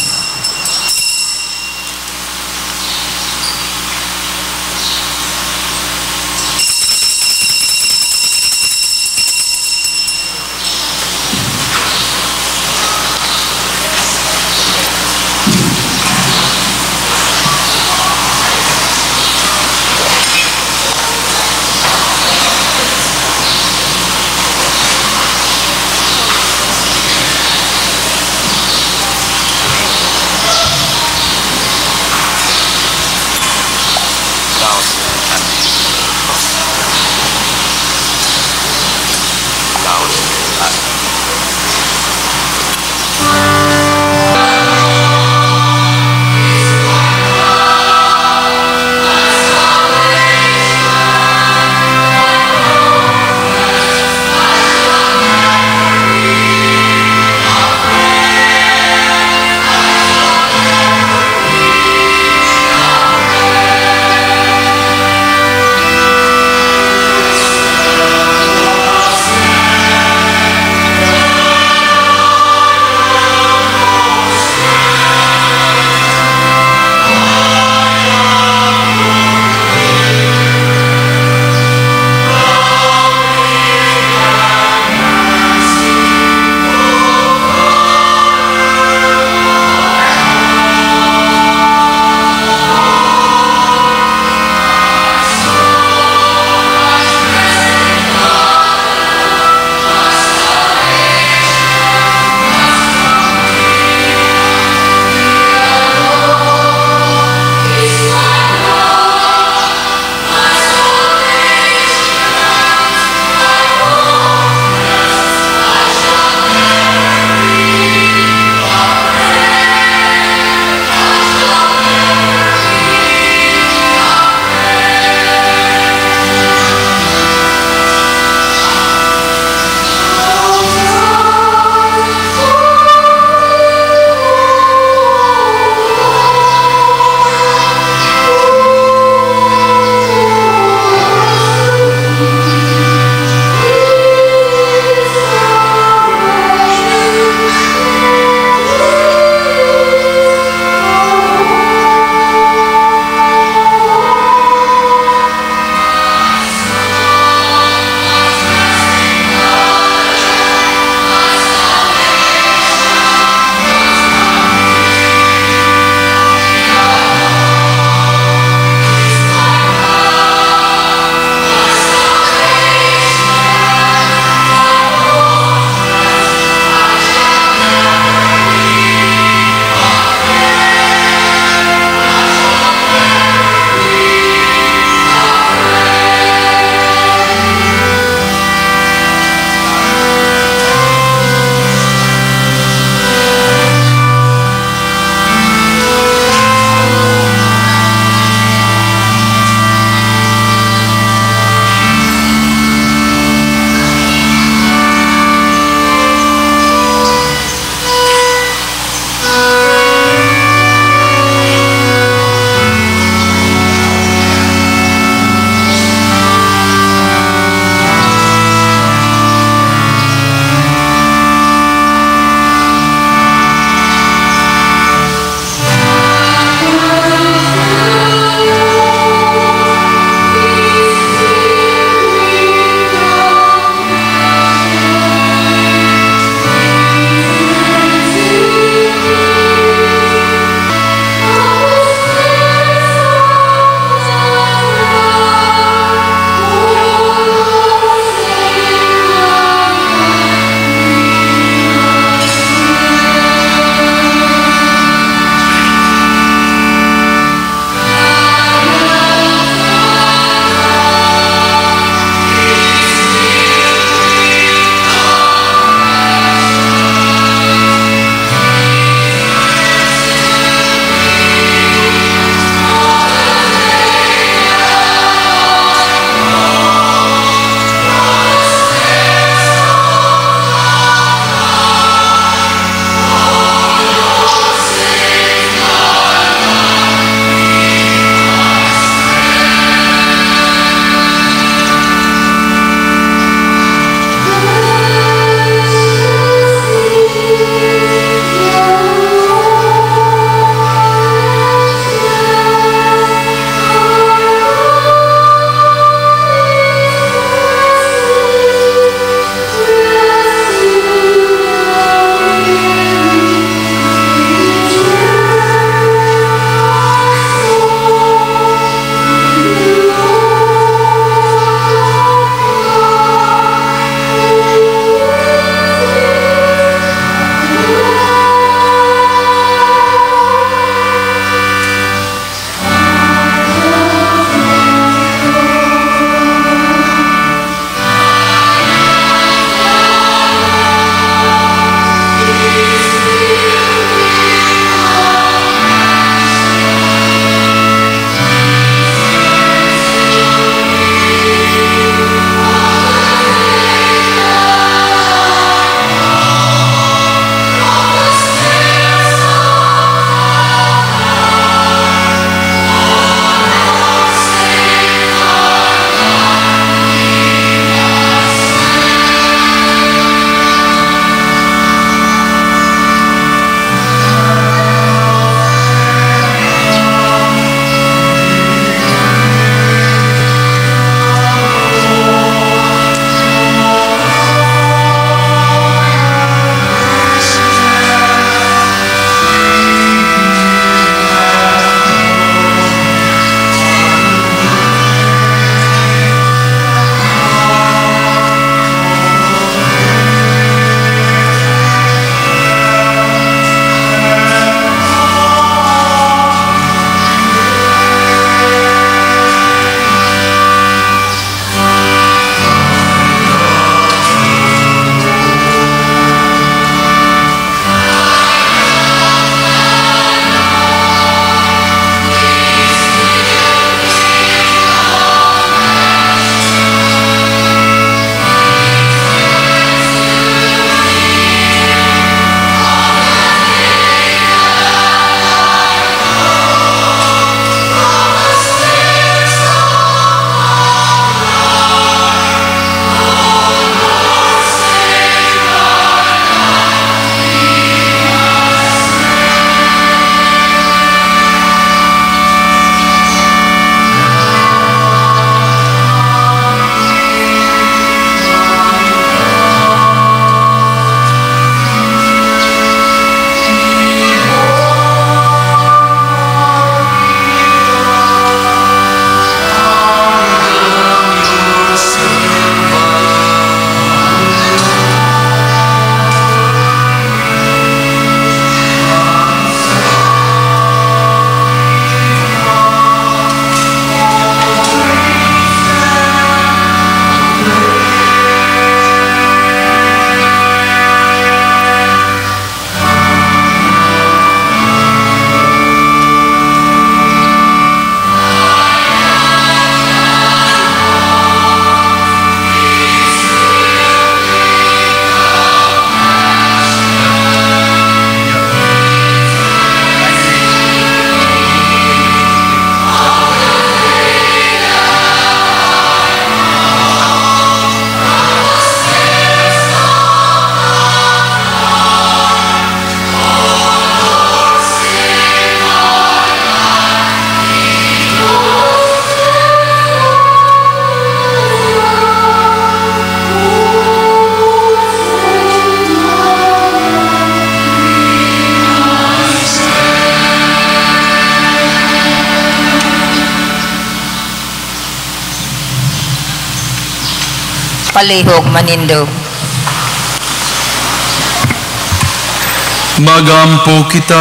[SPEAKER 1] Palihog manindog.
[SPEAKER 2] Magampo kita.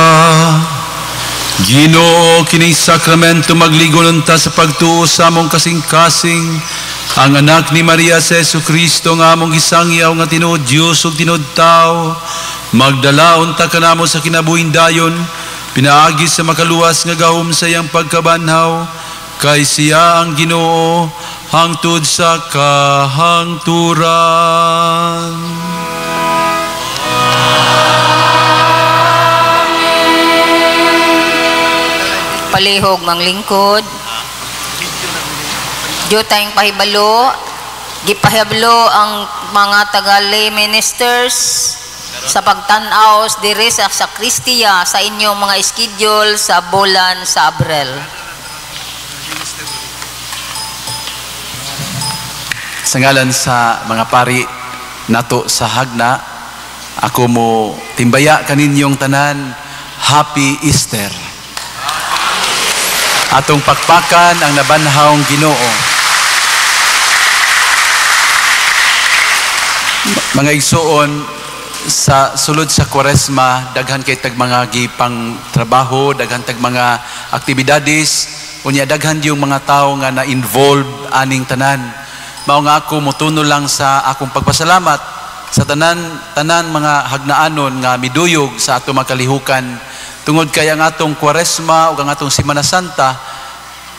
[SPEAKER 2] Ginoo, kining sakramento magligon unta sa pagtuo sa among kasing-kasing ang anak ni Maria sa Jesucristo nga among gisangyaw nga tinuod Dios ug tinuod tawo. Magdala unta kanamo sa kinabuhing dayon pinaagi sa makaluwas nga gahom sa iyang pagkabanhaw, kay siya ang Ginoo hangtod sa kahangturan.
[SPEAKER 1] Palihog manglingkod. Diyo tayong pahibalo, gipahibalo ang mga taga-lay ministers sa pagtan-aw diri sa sakristiya sa inyong mga schedule sa bulan sa Abril.
[SPEAKER 8] Sa ngalan sa mga pari nato sa Hagna, ako mo timbaya kaninyong tanan, Happy Easter. Atong pakpakan ang nabanhawng Ginoo. Mga igsuon, sa sulod sa Kwaresma, daghan kay tag mga gipang trabaho, daghan tag mga aktibidades, unya daghan yung mga tao nga na-involved aning tanan. Mao nga ako motuno lang sa akong pagpasalamat sa tanan mga hagnaanon nga miduyog sa atong makalihukan. Tungod kay ang atong Kwaresma ug ang atong Semana Santa,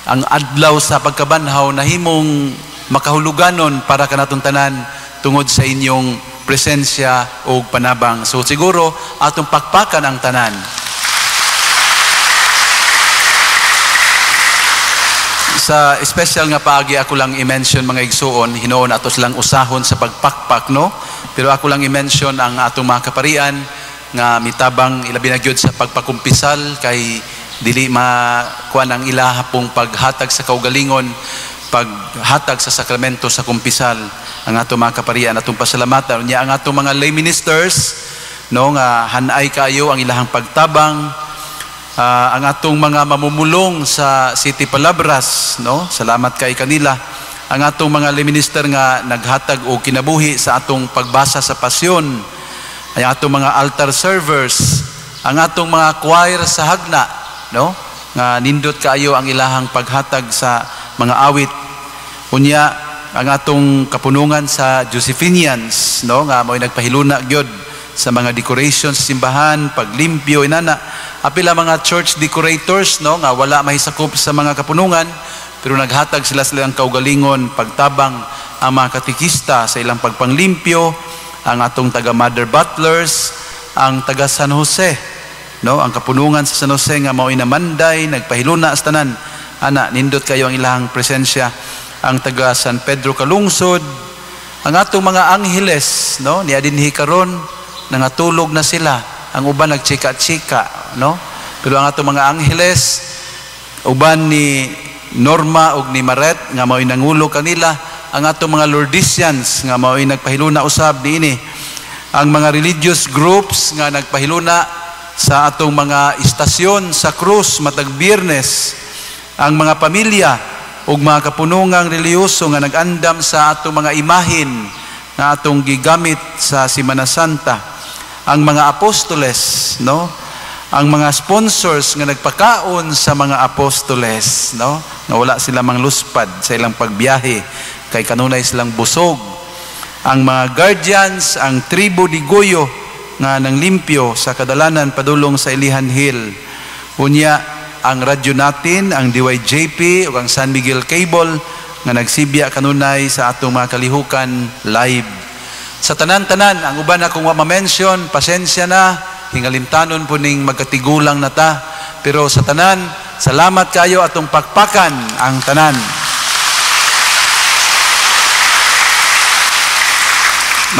[SPEAKER 8] ang adlaw sa pagkabanhaw nahimong makahuluganon para kanatong tanan tungod sa inyong presensya ug panabang. So siguro atong pakpakan ang tanan. Sa special nga paagi ako lang i-mention mga igsuon, hinuon ato silang usahon sa pagpakpak, no? Pero ako lang i-mention ang atong mga kaparian nga mitabang ilabi na gyud sa pagpakumpisal kay dili makuan ang ilaha pong paghatag sa kaugalingon, paghatag sa sakramento sa kumpisal. Ang atong mga kaparian atong pasalamatan. Unya ang atong mga lay ministers, no, nga hanay kayo ang ilahang pagtabang. Ang atong mga mamumulong sa City Palabras, no, salamat kay kanila. Ang atong mga lay minister nga naghatag og kinabuhi sa atong pagbasa sa pasyon, ang atong mga altar servers, ang atong mga choir sa Hagna, no, nga nindot kaayo ang ilahang paghatag sa mga awit. Unya ang atong kapunungan sa Josephinians, no, nga mo'y nagpahiluna gyud sa mga decorations sa simbahan, paglimpyo inana. Apila mga church decorators, no, nga wala mahisakop sa mga kapunungan, pero naghatag sila silang kaugalingon, pagtabang ang mga katikista sa ilang pagpanglimpyo, ang atong taga Mother Butlers, ang taga San Jose, no, ang kapunungan sa San Jose nga mao'y namanday, nagpahiluna sa tanan. Ana, nindot kayo ang ilang presensya. Ang taga San Pedro Calungsod, ang atong mga angheles, no, niya dinhi karon nangatulog na sila. Ang uban nagchika-chika, no? Pero ang atong mga angheles, uban ni Norma ug ni Maret nga mao'y nangulo kanila, ang atong mga Lourdesians nga mao'y nagpahiluna usab niini, ang mga religious groups nga nagpahiluna sa atong mga istasyon sa krus matag Biyernes, ang mga pamilya ug mga kapunungang relihiyoso nga nag-andam sa atong mga imahin nga atong gigamit sa Semana Santa, ang mga apostoles, no, ang mga sponsors nga nagpakaon sa mga apostoles, no, nga wala sila mangluspad sa ilang pagbiyahe kay kanunay silang busog, ang mga guardians, ang tribo di Goyo nga nanglimpyo sa kadalanan padulong sa Ilihan Hill. Unya ang radyo natin, ang DYJP ug ang San Miguel Cable nga nagsibya kanunay sa atong mga kalihukan live. Sa tanan-tanan, ang uban akong wa ma-mention, pasensya na, hingalimtanon po ning magkatigulang na ta. Pero sa tanan, salamat kayo atong pakpakan ang tanan.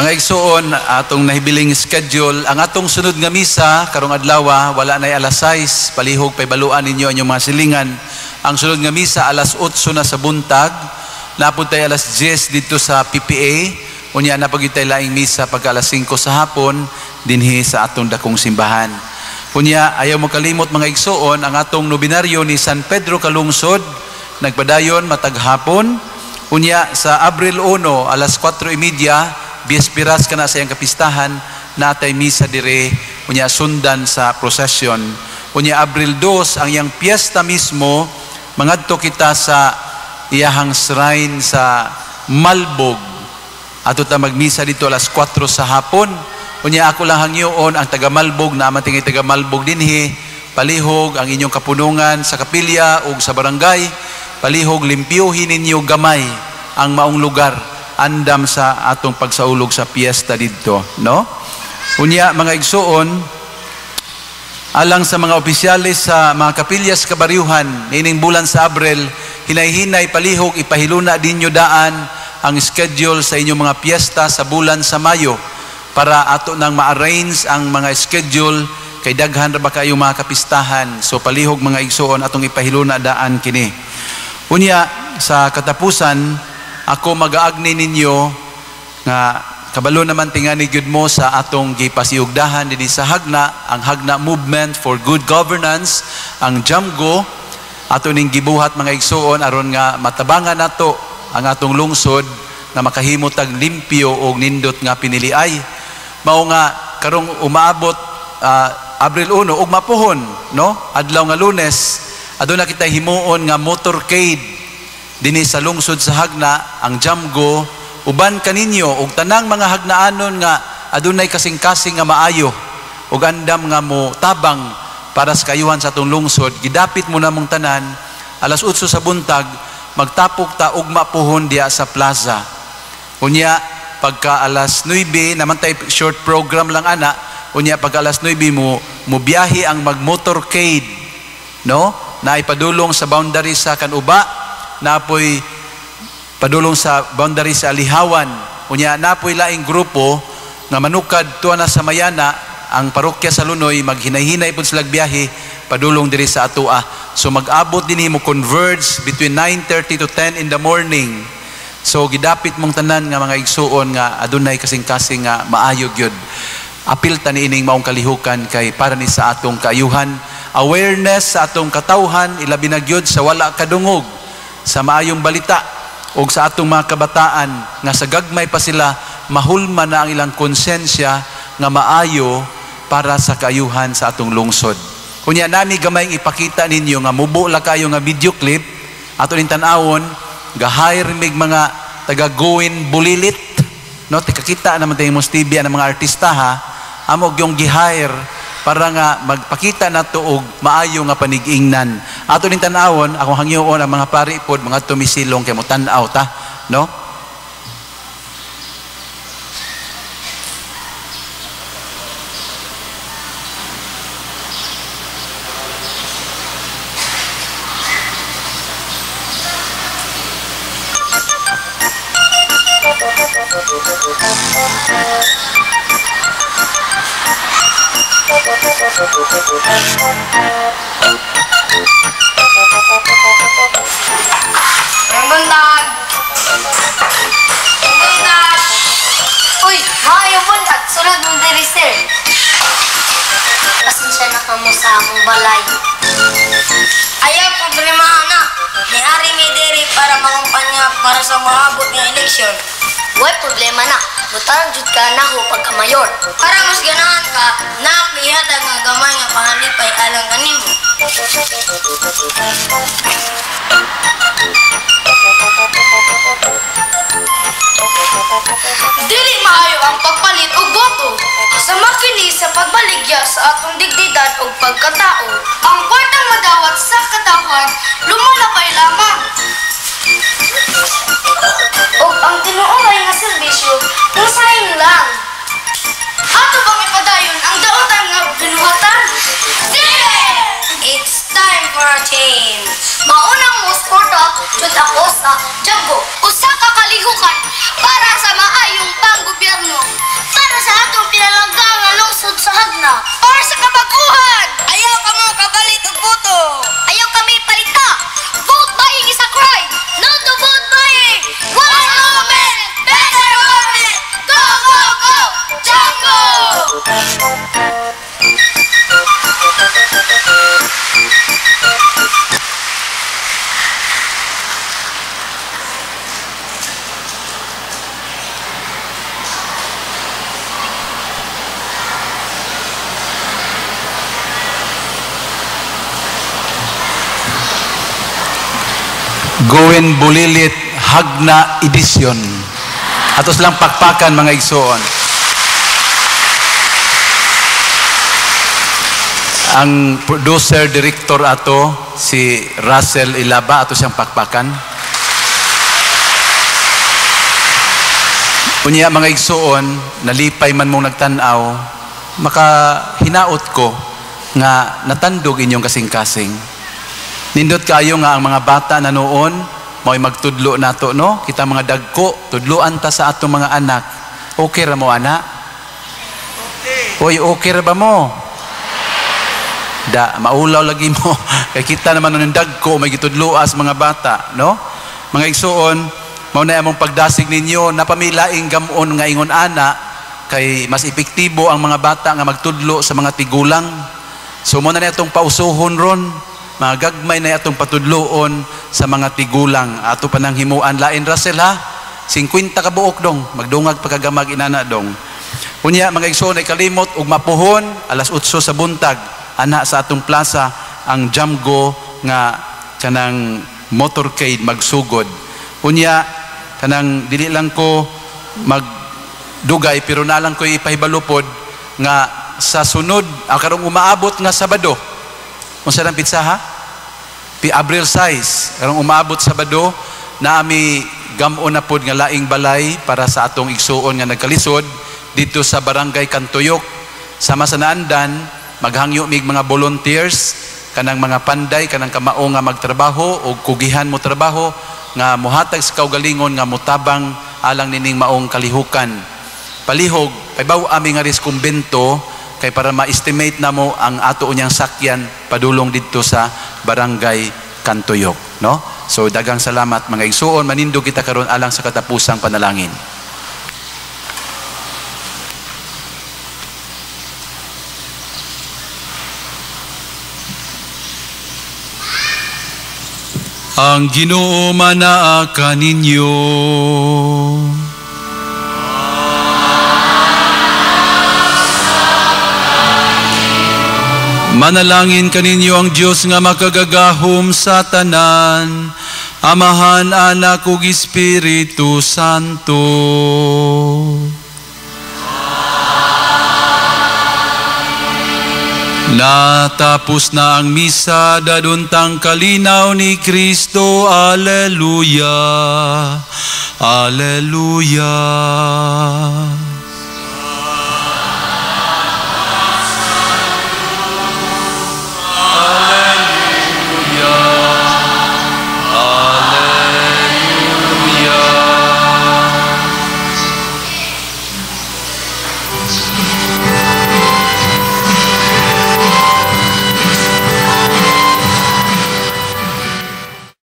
[SPEAKER 8] Mga igsuon, atong nahibiling schedule, ang atong sunod nga misa karong adlaw wala nay alas 6, palihog paybaluan ninyo ang inyong mga silingan. Ang sunod nga misa alas 8 na sa buntag, napud tay alas 10 dito sa PPA. Unya na pag tay laing misa pagka alas 5 sa hapon dinhi sa atong dakong simbahan. Unya ayaw mo kalimot mga igsuon, ang atong nobinaryo ni San Pedro Calungsod nagpadayon matag hapon. Unya sa Abril 1 alas 4:30 bispiras kana sa iyang kapistahan, natay misa dire, unya sundan sa procession. Unya Abril 2 ang iyang piyesta mismo, mangadto kita sa iyahang shrine sa Malbog. Ato ta magmisa dito alas 4 sa hapon. Unya ako lang hangyoon ang taga Malbog, na amating taga Malbog dinhi, palihog ang inyong kapunungan sa kapilya ug sa barangay, palihog limpyuhin ninyo gamay ang maong lugar andam sa atong pagsaulog sa piyesta didto, no? Unya mga igsuon, alang sa mga opisyales sa mga kapilya sa kabaryuhan niining bulan sa Abril, hinay-hinay palihog ipahiluna ninyo daan ang schedule sa inyong mga piyesta sa bulan sa Mayo para ato nang ma-arrange ang mga schedule kay daghan ra ba kayo mga kapistahan. So palihog mga igsuon atong ipahiluna daan kini. Unya sa katapusan, ako magaagni ninyo nga kabalo naman tingani gyud mo sa atong gipasiugdahan dinhi sa Hagna, ang Hagna Movement for Good Governance, ang JAMGO, ato ning gibuhat mga igsuon aron nga matabangan nato ang atong lungsod nga makahimo tag limpyo og nindot nga piniliay. Mao nga karong umaabot Abril 1 ug mapuhon, no? Adlaw nga Lunes, aduna kita himuon nga motorcade dinhi sa lungsod sa Hagna, ang JAMGO, uban kaninyo og tanang mga hagnaanon nga adunay kasing-kasing nga maayo ug andam nga mo tabang para sa kayuhan sa atong lungsod. Gidapit mo namong tanan alas 8 sa buntag, magtapok ta ugma puhon diya sa plaza. Unya pagka alas 9 naman tay short program lang ana. Unya pagka alas 9 mo biyahe ang magmotorcade, no? Na ipadulong sa boundary sa Kanuba, napoy padulong sa boundary sa Alihawan. Unya napoy laing grupo nga manukad tuwa na sa Mayana, ang parokya sa Lunoy, maghinay-hinay pud sila biyahe padulong diri sa atoa. So mag-abot dinhi mo converge between 9:30 to 10 in the morning. So gidapit mong tanan nga mga igsuon nga adunay kasing-kasing nga maayo gyud. Apil ta niining maong kalihukan kay para ni sa atong kaayuhan, awareness sa atong katawhan, ilabi na gyud sa wala kadungog sa maayong balita og sa atong mga kabataan nga sa gagmay pa sila mahulma na ang ilang konsensya nga maayo para sa kaayuhan sa atong lungsod. Kunya nami gamay ipakita ninyo nga mubo la kayo nga video clip ato ning tan-awon, ga-hire mig mga taga Goin Bulilit, no? Tikakita naman tayo mos TV ang mga artista ha, amo gyung gi-hire para nga magpakita nato og maayo nga panig-ingnan. Ato ning tan-awon, akong hangyoon ang mga pari pod mga tumisilong kay mo tan-aw ta, no?
[SPEAKER 9] Ang buntag! Ang buntag! Uy, maayong buntag! Sulod mo diri, sir. Pasensya na kamo sa among balay. Ayaw problema na. Ni-ari mi diri para mangumpanya para sa moabot nga eleksyon. Way problema na. Butang jud ka nako pagka mayor. Para mas ganahan ka, nakihatag nga gamay nga pangalipay alang kanimo.
[SPEAKER 10] Dili maayo ang pagpalit og boto. Sama kini sa pagbaligya sa atong dignidad ug pagkatao. Ang kwartang madawat sa katawhan lumalabay lamang.
[SPEAKER 9] Ug ang tinuoray nga serbisyo musahin lang.
[SPEAKER 10] Ato bang ipadayon ang daotan nga binuhatan?
[SPEAKER 9] Dili! It's time for a change. Maunang mo suporta jud ako sa JAMGO.
[SPEAKER 10] Usa ka kalihukan para sa maayong panggobyerno.
[SPEAKER 9] Para sa atong pinalangga nga lungsod sa Hagna.
[SPEAKER 10] Para sa kabaguhan.
[SPEAKER 9] Ayaw kamo kapalit og boto. Ayaw kami palita. Vote buying is a crime. No to vote buying. One government, better government. Go, go, go! JAMGO!
[SPEAKER 8] Gwen Bulilit Hagna Edition. Atos lang pakpakan mga igsoon. Ang producer director ato si Russell Ilaba, ato siyang pakpakan. Unya mga igsoon, nalipay man mong nagtan-aw, makahinaot ko nga natandog inyong kasing-kasing. Nindot kayo nga ang mga bata na noon mao'y magtudlo nato, no? Kita mga dagko, tudloan ta sa atong mga anak. Okay ra mo ana? Okay. Oy, okay ra ba mo? Da, maulaw lagi mo. Kay kita naman nun dagko may gitudloas mga bata, no? Mga igsoon, mao na among pagdasig ninyo, napamilaing gamon nga ingon ana kay mas epektibo ang mga bata nga magtudlo sa mga tigulang. So mo na ni atong pausuhon ron, mga gagmay na atong patudloon sa mga tigulang. Ato pa nang himuan lain Russell ha, 50 ka buok dong, magdungag pagkagamag inana dong. Unya mga igsoon ay kalimot ug mapuhon alas 8 sa buntag ana sa atong plaza ang Jamgo nga kanang motorcade magsugod. Unya kanang dili lang ko magdugay pero na lang ko ipahibalupod nga sa sunod karong umaabot nga Sabado. Unsa nang pitsa ha? Pi Abril 6 karong umaabot Sabado na ami gam-on na pod nga laing balay para sa atong igsuon nga nagkalisod dito sa Barangay Kantuyok. Sama sa naandan maghangyo mig mga volunteers kanang mga panday kanang kamao nga magtrabaho o kugihan mo trabaho nga mohatag sa kaugalingon nga motabang alang nining maong kalihukan. Palihog paybaw ami nga ris kumbento kay para ma-estimate namo ang ato unyang sakyan padulong didto sa Barangay Kantuyok, no? So daghang salamat mga igsuon, manindog kita karon alang sa katapusang panalangin.
[SPEAKER 2] Ang Ginoo manaa kaninyo. Manalangin kaninyo ang Dios nga makagagahom sa tanan, Amahan, Anak ug Espiritu Santo. Natapos na ang misa, daduntang kalinaw ni Kristo. Alleluia, alleluia.